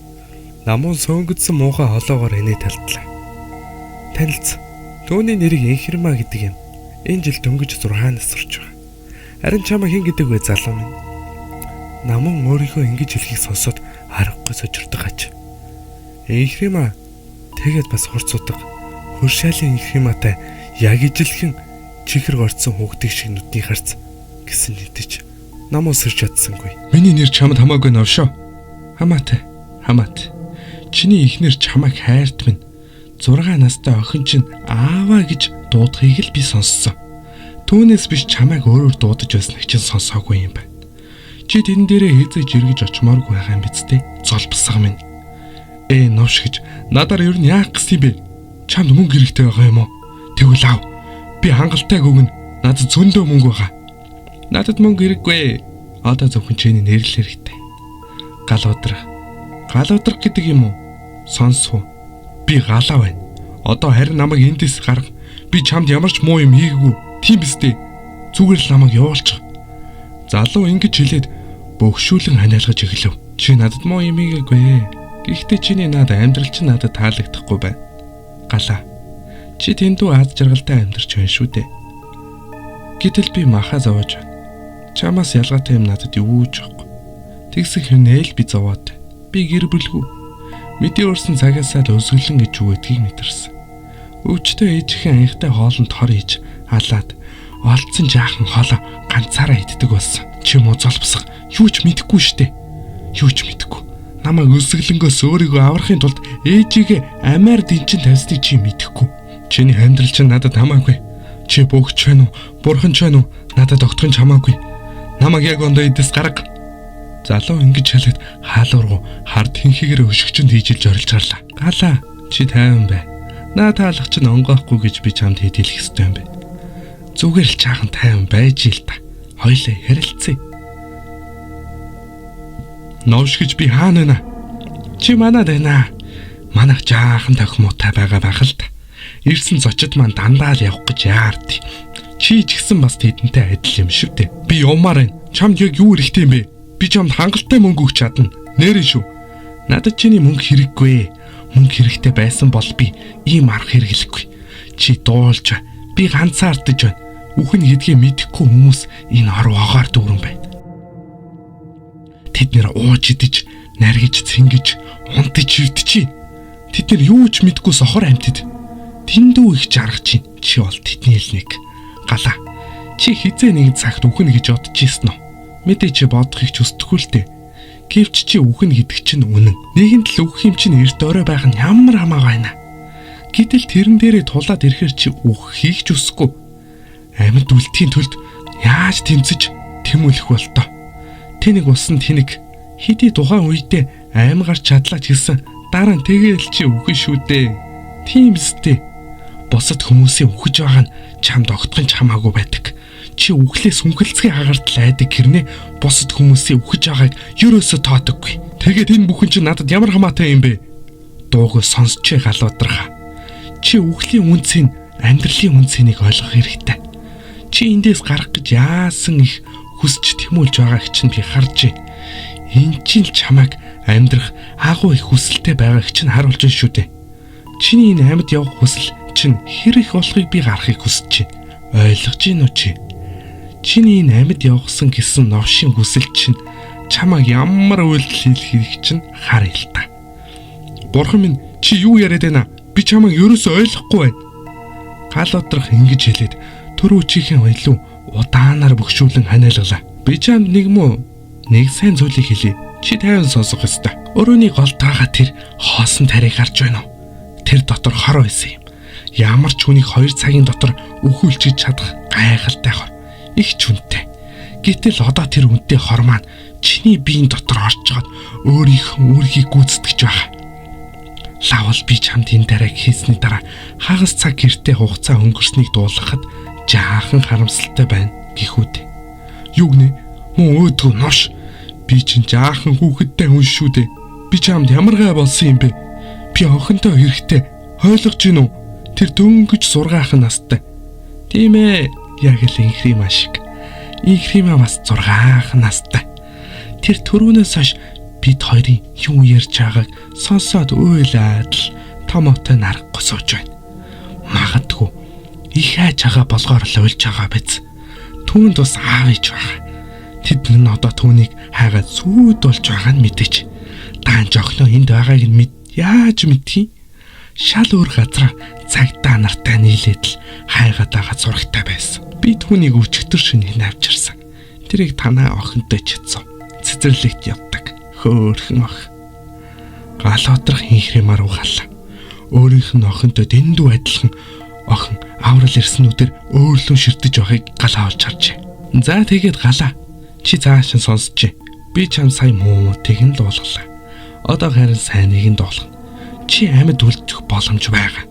Намуун сөнгөдсөн муухай холоогоор инээ талдлаа. Танилцсан. Түүний нэрийг Инхирмаа гэдэг юм. Энэ жил дөнгөж 6 нас сурч байгаа. Харин чамаа хэн гэдэг вэ залуу минь? Намун өөрийнхөө ингэж хэлхийг сонсоод аргагүй сожирдог аж. Инхрима тэгээд бас хурц удаг. Хөршаалийн инхриматай яг ижилхэн чихэр горцсон хүүхдийг шиг нүдний харц гэсэн нэгдэж намуу сэрч чадсангүй. Миний нэр чамд хамаагүй новшоо. Хамаатай. Хамаат. Чиний эхнэр чамайг хайрт минь. 6 настай охин чинь ааваа гэж дуудахыг л би сонссон. Түүнээс биш чамайг өөрөөр дуудаж байсныг чинь сонсоогүй юм байна. Чи тэрэн дээрээ хэзээ жиргэж очимооргүй байгаа юм биз дээ. Золбсаг минь. Новш гэж надаар ер нь яах гэсэн юм бэ? Чамд мөнгө хэрэгтэй байгаа юм уу? Тэгвэл ав. Би хангалттай өгнө. Надад зөндөө мөнгө байгаа. Надад мөнгө хэрэггүй. Одоо зөвхөн чиний нэр л хэрэгтэй. Гал удрах. Гал удрах гэдэг юм уу? Сонсов. Би галаа байна. Одоо харин намайг эндээс гарга. Би чамд ямар ч муу юм хийгээгүй. Тийм биз дээ. Зүгээр л намайг явуулчих. Залуу ингэж хэлээд бөгшүүлэн ханиалгаж эхлэв. Чи надад муу юм хийгээгүй. Гэхдээ чиний над амьдрал чинь надад таалагдахгүй байна. Галаа. Чи тэндүү аз жаргалтай амьдарч байна шүү дээ. Гэтэл би маха зовоож байна. Чамаас ялгаатай юм надад юу ч байхгүй. Тэгсэх хинээл би зовоод. Би гэр бүлгүй. Мэдээ өрсөн цагаасаа л өсгөлэн гэж юу гэдгийг мэдэрсэн. Өвчтөе ээжихэн анхтай хоолнд хор хийж алаад олдсон жаахан хоолоо ганцаараа иддэг болсон. Чи муу золбсох юу ч мэдэхгүй штэ. Юу ч мэдэхгүй. Намайг өсгөлөнгөөс өөрийгөө аврахын тулд ээжигээ амиар дэнчин тавьсныг чи мэдэхгүй. Чиний амьдрал чинь надад хамаагүй. Чи бөөгч байна уу? Бурхан ч байна уу? Надад огтхон ч хамаагүй. Намайг яг ондоо эдээс гарга. Залуу ингэж хэлээд хаалуургу хар тэнхигээр өшөгчөнд хийжилж орилж гарлаа. Галаа чи тайван бай. Наа таалах чинь онгоохгүй гэж би чамд хэлэх ёстой юм бэ. Зүгээр л чаахан тайван байж ил та. Хоёлаа ярилцъя. Новш гэж би хаана байна? Чи манад байна. Манайх жаахан тохимуутай байгаа байх л та. Ирсэн зочид маань дандаа л явах гэж яард. Чи ч гэсэн бас тэдэнтэй адил юм шүү дээ. Би явмаар байна. Чамд яг юу хэрэгтэй юм бэ? Би чамд хангалттай мөнгө өгч чадна. Нээрээ шүү. Надад чиний мөнгө хэрэггүй. Мөнгө хэрэгтэй байсан бол би ийм арга хэрэглэхгүй. Чи дуулж бай. Би ганцаардаж байна. Үхэн гэдгийг мэдэхгүй хүмүүс энэ ор вогоор дүүрэн байна. Тэд нэр ууж идэж, наргиж, цэнгэж, унтаж ивдчихье. Тэд нэр юу ч мэдэхгүй сохор амьтад. Тэндүү их жаргаж чинь. Чи бол тэдний л нэг. Галаа. Чи хизээ нэгэн цагт үхнэ гэж бодож ирсэн үү? Мэдээ чи бодохыг ч хүсдэггүй л дээ. Гэвч чи үхнэ гэдэг чинь үнэн. Нийгэмд л үхэх юм чинь эрт орой байх нь ямар хамаагүй байна. Гэтэл тэрэн дээрээ тулаад ирэхэр чи үхэхийг ч хүсэхгүй. Амьд үлдэхийн тулд яаж тэмцэж тэмүүлэх болтоо. Тэнэг усан тэнэг хэдий тухайн үедээ аим гарч чадлаа ч гэсэн дараа нь тэгээл чи үхэн шүү дээ. Тийм үстэй. Бусад хүмүүсийн үхэж байгаа нь чамд огтхон ч хамаагүй байдаг. Чи үхлээс хүнхэлцгий хагартал айдаг хэрнээ бусад хүмүүсийн үхэж байгааг ерөөсөө тоодоггүй. Тэгээд энэ бүхэн чинь надад ямар хамаатай юм бэ? Дууг сонсч галуудрах. Чи үхлийн үнцийг амьдралын үнцнийг ойлгох хэрэгтэй. Чи эндээс гарах гэж яасан их хүсч тэмүүлж байгааг чинь би харж байна. Эн чинь л чамайг амьдрах агуу их хүсэлтэй байгааг чинь харуулж байна шүү дээ. Чиний энэ амьд явах хүсэл чинь хэр их болохыг би гарахыг хүсэж байна. Ойлгож байна уу чи? Чиний энэ амьд явахсан гэсэн новшийн хүсэл чинь чамайг ямар үйлдэл хийхийг чинь хар ил та. Бурхан минь чи юу яриад байна? Би чамайг ерөөсөө ойлгохгүй байна. Гал удрах ингэж хэлээд төр үчийнхэн илүү удаанаар бөгшүүлэн ханиалгалаа. Би чамд нэг муу нэг сайн зүйлийг хэлье. Чи тайван сонсох ёстой. Өрөөний гол таага тэр хоосон тарийг харж байна уу? Тэр дотор хор байсан юм. Ямар ч хүнийг 2 цагийн дотор өхүүлчих чадах гайхалтай хор. Их ч үнэтэй. Гэтэл одоо тэр үнэтэй хор маань чиний биеийн дотор орж чад өөрийнх үүргийг гүйцэтгэж байгаа. Лавл би чамд энэ дарааг хийсний дараа хагас цаг гэртээ хугацаа өнгөрснийг дуулгахад жаахан харамсалтай байна гэхүүд. Юу гинэ? Мөн өөдгөө нош. Би чинь жаахан хүүхэдтэй хүн шүү дээ. Би чамд ямар гай болсон юм бэ? Би охинтой хэрэгтэй. Ойлгож гин үү? Тэр дөнгөж 6 настай. Тийм ээ. Яг л инхрима шиг. Инхрима бас 6 настай. Тэр төрүүнээс хойш бид хоёрын юу ярьж байгааг сонсоод уйлаад л томоотой нарахгүй сууж байна. Магадгүй их айж байгаа болгоор л уйлж байгаа биз. Түүнд бас аав ээж байгаа. Тэд нар нь одоо түүнийг хайгаад сүйд болж байгааг нь мэдэж. Даанч охиноо энд байгааг нь мэд яаж мэдхий? Шал өөр газар цагдаа нартай нийлээд л хайгаад байгаа зурагтай байсан. Би түүнийг өчигдөр шөнө авчирсан. Тэрийг танаа охинтой чидсэн. Цэцэрлэгт явдаг. Хөөхөн охин. Гал одрох инхремар угаалаа. Өөрийнх нь охинтой дэндүү адилхан охин аврал ирснүүдээр өөрлөн ширтэж байхыг галаа олж харжээ. За тэгээд галаа. Чи цааш нь сонсч. Би чам сая муутыг нь дуулгалаа. Одоо харин сайныг нь дуулгана. Чи амьд үлдэх боломж байгаа.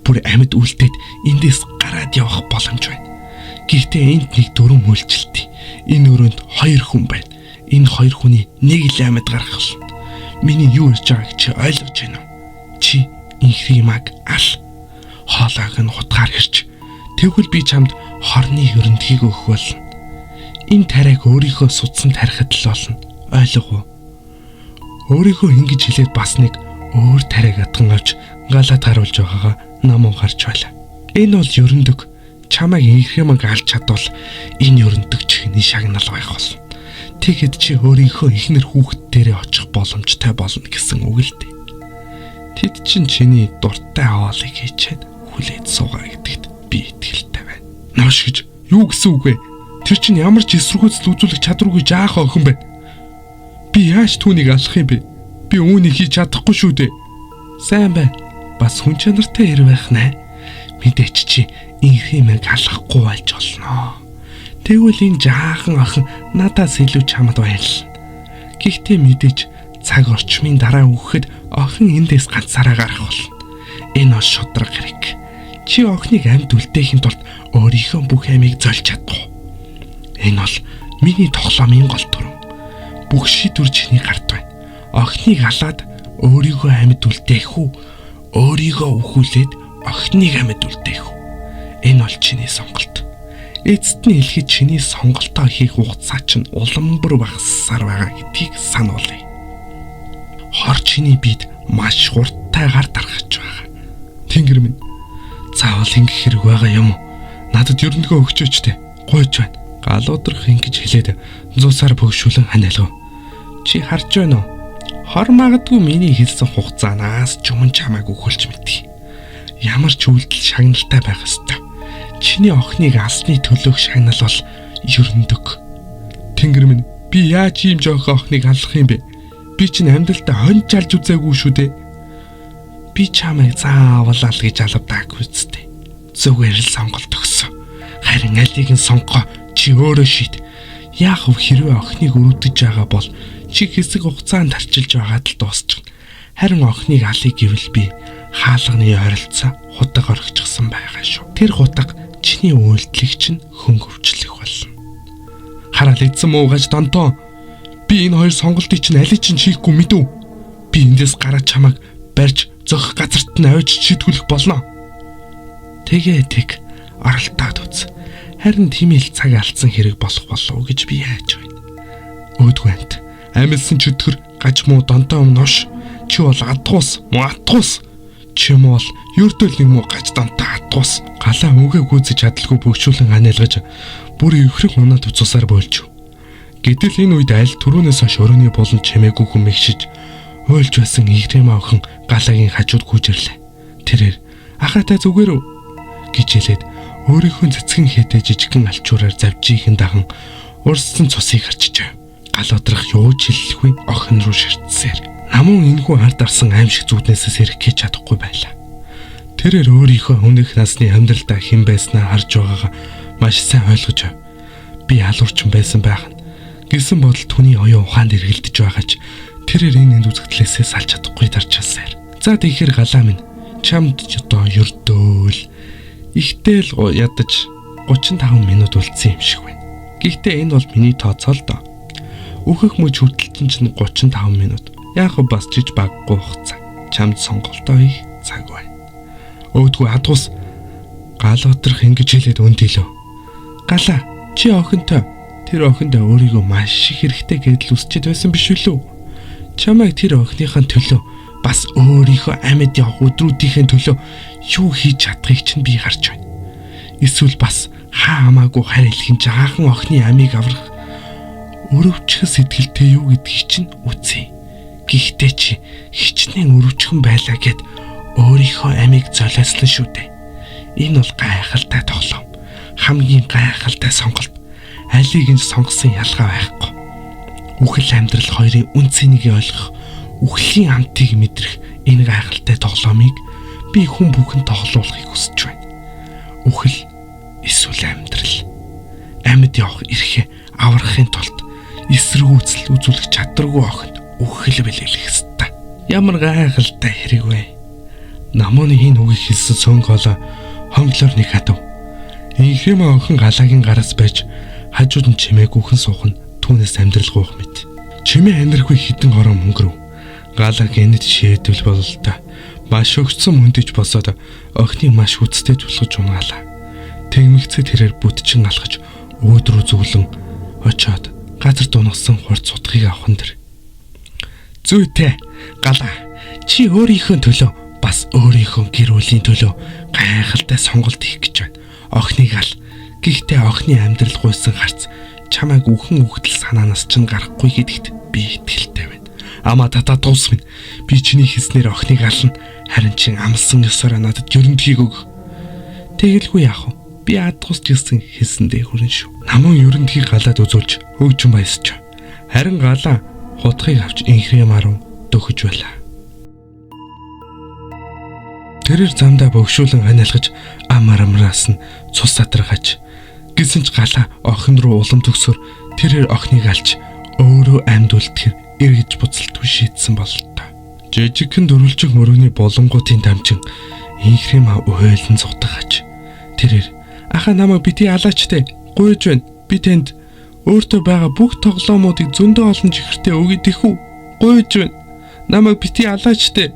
Бүр амьд үлдээд эндээс гараад явах боломж байна. Гэхдээ энд нэг дөрвөн үйлчлэлт. Энэ өрөөнд хоёр хүн байна. Энэ хоёр хүний нэг л амьд гарах болно. Миний юу ярьж байгааг чи ойлгож байна уу? Чи инхримаг ал. Хоолойг нь хутгаар хэрч. Тэгвэл би чамд хорны хөрөндгийг өгөх болно. Энэ тариаг өөрийнхөө судсан тарихад л болно. Ойлгов уу? Өөрийнхөө ингэж хэлээд бас нэг өөр тариаг атган авч галаад харуулж байгаагаа намуу гарч байлаа. Энэ бол ерөндөг. Чамайг инхримаг алж чадвал энэ ерөндөг чихний шагнал байх болно. Тэгэхэд чи өөрийнхөө эхнэр хүүхэд дээрээ очих боломжтой болно гэсэн үг л дээ. Тэд чинь чиний дуртай хоолыг хийчихэд хүлээж суугаа гэдэгт би итгэлтэй байна. Nooш гэж юу гэсэн үг вэ? Тэр чинь ямар ч эсэргүүцэл үзүүлэх чадваргүй жаахан охин байна. Би яаж түүнийг алах юм бэ? Би үүнийг хийж чадахгүй шүү дээ. Сайн байна. Бас хүн чанартай ир байх нэ. Мэдээч чи инхримэг алахгүй болж болно. Тэгвэл энэ жаахан охин надаас илүү чамд баярлна. Гэхдээ мэдээж цаг орчмын дараа үхэхэд охин эндээс ганцаараа гарах болно. Энэ бол шудраг хэрэг. Чи охиныг амьд үлдээхийн тулд өөрийнхөө бүх амийг зольж чадах уу? Энэ бол миний тоглоомын гол дүрэм. Бүх шийдвэр чиний гарт байна. Охиныг алаад өөрийгөө амьд үлдээх үү? Өөрийгөө үхүүлээд охиныг амьд үлдээх үү? Энэ бол чиний сонголт. Эцэст нь хэлэхэд чиний сонголтоо хийх хугацаа чинь улам бүр багассаар байгаа гэдгийг сануулъя. Хор чиний бид маш хурдтайгаар даргаж байгаа. Тэнгэр минь, заавал ингэх хэрэг байгаа юм уу? Надад ерөнхөө өгчөөч те. Гуйж байна. Галуудрах ингэж хэлээд зуусаар бөгшүүлэн ханиалав. Чи харж байна уу? Хор магадгүй миний хэлсэн хугацаанаас ч өмнө чамайг өгүүлж мэдгий. Ямар ч үйлдэл шагналтай байх ёстой. Чиний охиныг алсны төлөөх шагнал бол ерөндөг. Тэнгэр минь, би яаж ийм жоохон охиныг алах юм бэ? Би чинь амьдралдаа хонь жалж үзээгүй шүү дээ. Би чамайг заавал ал гэж алавдаагүй үсттэй. Зүгээр л сонголт өгсөн. Харин алийг нь сонгоо чи өөрөө шийд. Яах вэ хэрвээ охиныг өрөвдөж байгаа бол чи хэсэг хугацаанд тарчилж байгаад л дуусчихна. Харин охиныг алыг гэвэл би хаалганы ойролцоо хутаг орхичихсан байгаа шүү. Тэр хутаг чиний үйлдэлийг чинь хөнгөвчлөх болно. Хараал эзэн муугаж донтоо. Би энэ хоёр сонголтыг чинь алийг чинь хийхгүй мэдв. Би эндээс гараад чамайг барьж зохих газарт нь авчиж шийтгүүлэх болно. Тэгээ тэг оролдоод үз. Харин тийм л цаг алдсан хэрэг болох болов уу гэж би яаж байна. Өөдгүй амт. Амилсан чөтгөр гаж муу донтоо юм нош. Чи бол адгуус, муу атгуус. Чи юм бол ердөөл нэг муу гаж донтоо атгуус. Галаа үгээ гүйцэж чадалгүй бөгшүүлэн аниалгаж бүр өвхрэг унаад уцусаар бойлж. Гэтэл энэ үед аль түрүүнээс хойш өрөөний болон чимээгүй хүн мэгшиж уйлж байсан Игрэм охин галагийн хажууд гүйж ирлээ. Тэрээр "Ахаа та зүгээр үү?" гэж хэлээд өөрийнхөө цэцгэн хэтэ жижигхэн алчуураар завжихийн даган урссан цусыг харчижээ. Гал одрох юу ч хэлэхгүй охин руу ширтсээр. Намун энэхүү ард арсан аимшиг зүуднээсээ сэрэх гэж чадахгүй байлаа. Тэрээр өөрийнхөө өмнөх насны амьдралдаа хэн байснаа харж байгаагаа маш сайн ойлгож байв. Би алуурчин байсан байх нь гэсэн бодол түүний оюун ухаанд эргэлдэж байгаа ч тэрээр энэ энд үзэгдлээсээ салж чадахгүй дарчаасаар. За тэгэхээр галаа минь чамд ч одоо ердөөл ихтэй л ядаж 35 минут үлдсэн юм шиг байна. Гэхдээ энэ бол миний тооцоо л доо. Өөхөх мөч хүртэл чинь 35 минут. Яг бас чиж баггүй хугацаа. Чамд сонголтоо хийх цаг байна. Өөдгөө адгуус гал одрох ингэж хэлээд өндөлөө. Галаа чи охинтой тэр охиндоо өөрийгөө маш их хэрэгтэй гэдэл үсчээд байсан биш үү? Чамайг тэр охиныхаа төлөө бас өөрийнхөө амьд явах өдрүүдийнхээ төлөө юу хийж чадахыг чинь би харж байна. Эсвэл бас хаа хамаагүй харь хэлхэн жаахан охины амийг аврах Өрөвчхөн сэтгэлтэй юу гэдгийг чинь үзье. Гэхдээ чи хичнээн өрөвчхөн байлаа гэд өөрийнхөө амийг золиослон шүү дээ. Энэ бол гайхалтай тоглоом. Хамгийн гайхалтай сонголт. Алийг нь сонгосон ялгаа байхгүй. Үхэл амьдрал хоёрын үн цэнийг ойлгох, үхлийн амтыг мэдрэх энэ гайхалтай тоглоомыг би хүн бүхэн тоглуулахыг хүсэж байна. Үхэл эсвэл амьдрал. Амьд явах эрхээ аврахын тулд эсэргүүцэл үзүүлэх чадваргүй охинд үхэл бэлэглэх ёстой. Ямар гайхалтай хэрэг вэ? Намууны энэ үгийг хэлсэн сөнгө хоолой хонглоор нэг хатав. Инхрэм охин галаагийн гараас байж хажууд нь чимээгүйхэн суух нь түүнээс амьдрал гуйх мэт. Чимээ амьдрахгүй хідэн хорон мөнгөрөв. Галааг энэт шийдвэл бололтой. Маш өгцөн мөндөж босоод охиныг маш хүчтэй тулгаж унгаалаа. Тэгмэгцээ тэрээр бүтчин алхаж өөд рүү зүглэн очоод газар дунагсан хурц утгыг авах нь тэр. Зүйтэй галаа, чи өөрийнхөө төлөө бас өөрийнхөө гэр бүлийн төлөө гайхалтай сонголт хийх гэж байна. Охиныг ал. Гэхдээ охины амьдрал гуйсан харц чамайг үхэн үхтэл санаанаас чинь гарахгүй гэдэгт би итгэлтэй байна. Амаа татаа дуус минь. Би чиний хэлснээр охиныг ална. Харин чин амлсан ёсоор надад ерөндгийг өг. Тэгэлгүй яах вэ? Би адгуус ч гэсэн хэлсэндээ хүрэн шүү. Намун ерөндгийг галаад үзүүлж хөгжин баясч. Харин галаа хутгийг авч инхрэм руу дөхөж байлаа. Тэрээр замдаа бөгшүүлэн ханиалгаж ам арамраас нь цус сатрагаж гисэн ч галаа охин руу улам төгсөр тэрээр охиныг алж өөрөө амьд үлдэхэр эргэж буцалтгүй шийдсэн бололтой. Жижигхэн дөрвөлжих мөрөгний булангуудын дамжин инхрэм уйлан зутгаж тэрээр аха намайг бити алаач те гуйж байна. Би танд өөртөө байгаа бүх тоглоомуудыг зөндөө олон чихэртэй өгöd их үү? Гуйж байна. Намайг бити алаач те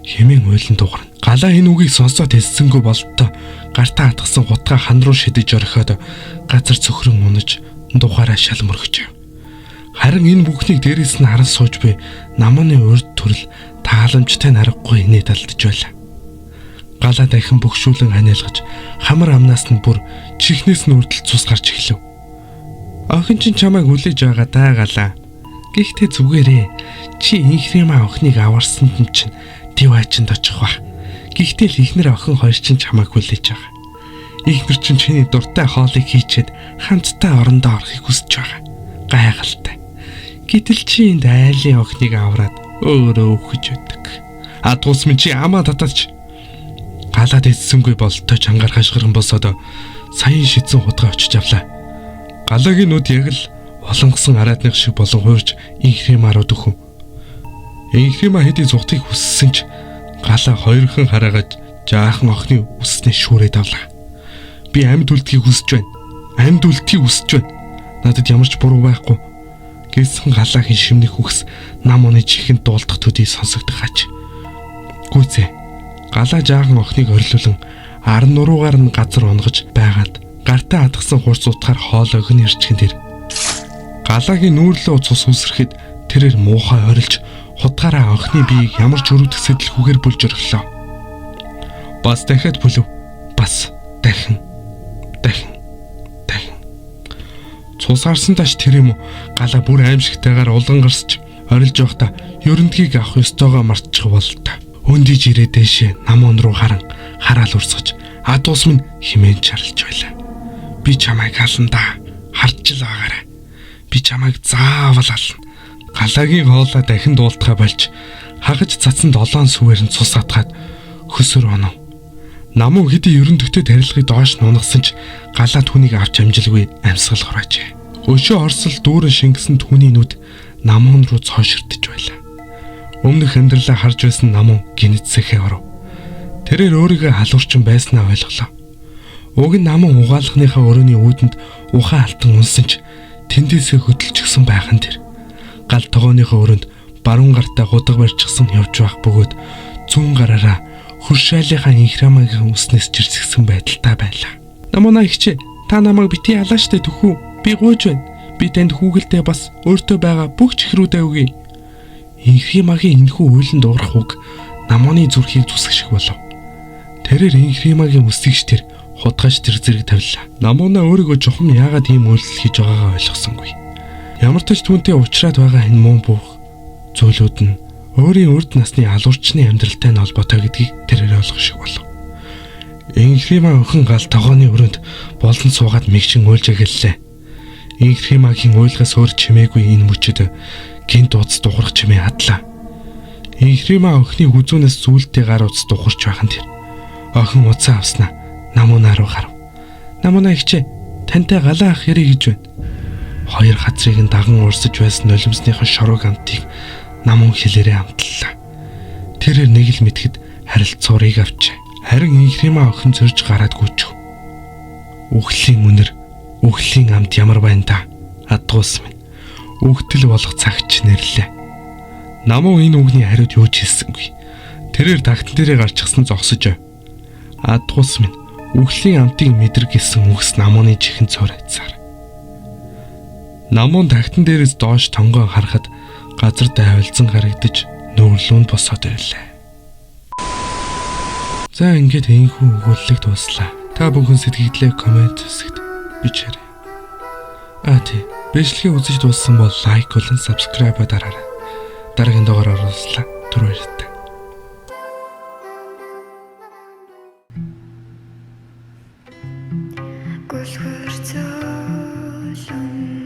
хэмээн уйлан дуугарна. Галаа энэ үгийг сонсоод хэлсэнгүү болтоо гартаа атгсан хутгаа хан руу шидэж орхиод газар цөхрөн унаж духаараа шал мөргөж. Харин энэ бүхнийг дээрээс нь харан сууж би намууны урд төрөл тааламжтай наргагүй инээд алдаж байлаа. Галаа дахин бөгшүүлэн ханиалгаж хамар амнаас нь бүр чихнээс нь үрдэл цус гарч эхлэв. Охин чинь чамайг хүлээж байгаа даа галаа. Гэхдээ зүгээрээ чи инхрэм охиныг аварсанд нь чинь Диваачинд очих ба. Гэхдээ л ихнэр охин хоёр чинь чамайг хүлээж байгаа. Ихнэр чинь чиний дуртай хоолыг хийчээд хамтдаа орондоо орохыг хүсэж байгаа. Гайхалтай. Гэтэл чи энд айлын охиныг авраад өөрөө үхэж байдаг. А тус минь чи амаа татаач. Галаад эцсэнгүй болтой чангаар хашгиран босоод саяын шидсэн хутгаа очиж авлаа. Галагийн нүд яг л улангасан араатных шиг болон хуурж инхрэм руу дөхөв. Инхрэм хэдий зугтыг хүссэн ч галаа хоёрхан хараагаад жаахан охины үснээ шүүрээд авлаа. Би амьд үлдэхийг хүсэж байна. Амьд үлдэхийг хүсэж байна. Надад ямар ч буруу байхгүй. Гэсэн галаагийн шимнэх үхс нам оны чихэнд дуулдах төдий сонсогдох аж. Гүйцээ. Галаа жаахан охиныг орилуулан ар нуруугаар нь газар онгож байгаад гартаа атгсан хурц утгаар хоолойг нь ирчихэн тэр. Галаагийн нүүрлөө цус үсрэхэд тэрээр муухай орилж хутгаараа охины биеийг ямар ч өрөвдөх сэтэлхүүгээр бүлж орхилоо. Бас дахиад бүлв. Бас дахин. Дахин. Дахин. Цус харсан тааш тэр юм уу? Галаа бүр аимшигтайгаар улган гарсч орилж байхдаа ерөндгийг авах ёстойгоо мартчих бололтой. Өндиж ирээ дэшээ намуун руу харан хараал урсгаж адуус минь химэн чарлж байлаа. Би чамайг ална да. Харж л байгаарай. Би чамайг заавал ална. Галагийн хоолой дахин дуулдахаа болж хагаж цацсан долоон сүвээр нь цус атгаад хөсөр онов. Намуу хэдий ерөндөгтэй тарилгыг доош нунагсан ч галаа түүнийг авч амжилгүй амьсгал хураажээ. Өшөө орсол дүүрэн шингэсэн түүний нүд намуун руу цооширдож байлаа. Өмнөх амьдралаа харж байсан намуу гинэт сэхэ оров. Тэрээр өөрийгөө халуурчин байснаа ойлголоо. Уг нь намун угаалгыныхаа өрөөний үүдэнд ухаан алтан унсан ч тэндээсээ хөдөлчихсөн байх нь тэр. Гал тогооныхоо өрөөнд баруун гартаа гудаг барьчихсан явж байх бөгөөд зүүн гараараа хөршаалынхаа инхрамагийн үснээс чирсгсэн байдалтай байлаа. Намунаа ихчээ та намайг бити алаа штэ төхүү. Би гуйж байна. Би танд хүүгэлдээ бас өөртөө байгаа бүх чихрүүдээ өгье. Инхримагийн энэхүү уйлан дуурах үг намууны зүрхийг зүсэх шиг болов. Тэрээр инхримагийн үсгийгч тэр хутгааш тэр зэрэг тавилаа. Намунаа өөрийгөө чухам яагаад ийм үйлдэл хийж байгаагаа ойлгосонгүй. Ямар ч түүнтэй уулзраад байгаа энэ муу бүх зүйлүүд нь өөрийн урд насны алуурчны амьдралтай нь холбоотой гэдгийг тэрээр ойлгох шиг болов. Инхрима охин гал тогооны өрөөнд болон суугаад мэгшин уйлж эхэллээ. Инхримагийн уйлгаас өөр чимээгүй энэ мөчөд гинт уц духрах чимээ хадлаа. Инхрима охины хүзүүнээс зүйлтэй гар утас духарч байхан тэр. Охин утсаа авснаа намуунаа руу гарав. Намунаа ихчээ тантай галаа ах ярих гэж байна. Хоёр хацрыг нь даган урсаж байсан нулимсныхаа шорог амтыг намун хэлээрээ амтлаа. Тэрээр нэг л мэтгэд харилцуурыг авчээ. Харин инхрима охин зөрж гараад гүчв. Үхлийн үнэр, үхлийн амт ямар байна та? Адгуус минь. Үхтэл болох цагч нэрлээ. Намун энэ үгний хариуд юу ч хэлсэнгүй. Тэрээр тагтан дээрээ гарчихсан зогсож. Адгуус минь үхлийн амтыг мэдэр гэсэн үгс намууны чихэн цорайцаар. Намун тагтан дээрээс доош тонгоо харахад газар дайвалзан харагдаж нүүрлүүнд босоод ирлээ. За ингээд энэхүү өгүүлэлэг дууслаа. Та бүхэн сэтгэгдлээ коммент хэсэгт бичээрэй. А тий, бичлэгийг үзэж дууссан бол лайк болон subscribe дараарай. Дараагийн дугаараар уулзлаа. Түр баяртай. Гүлхэр зөөлөн.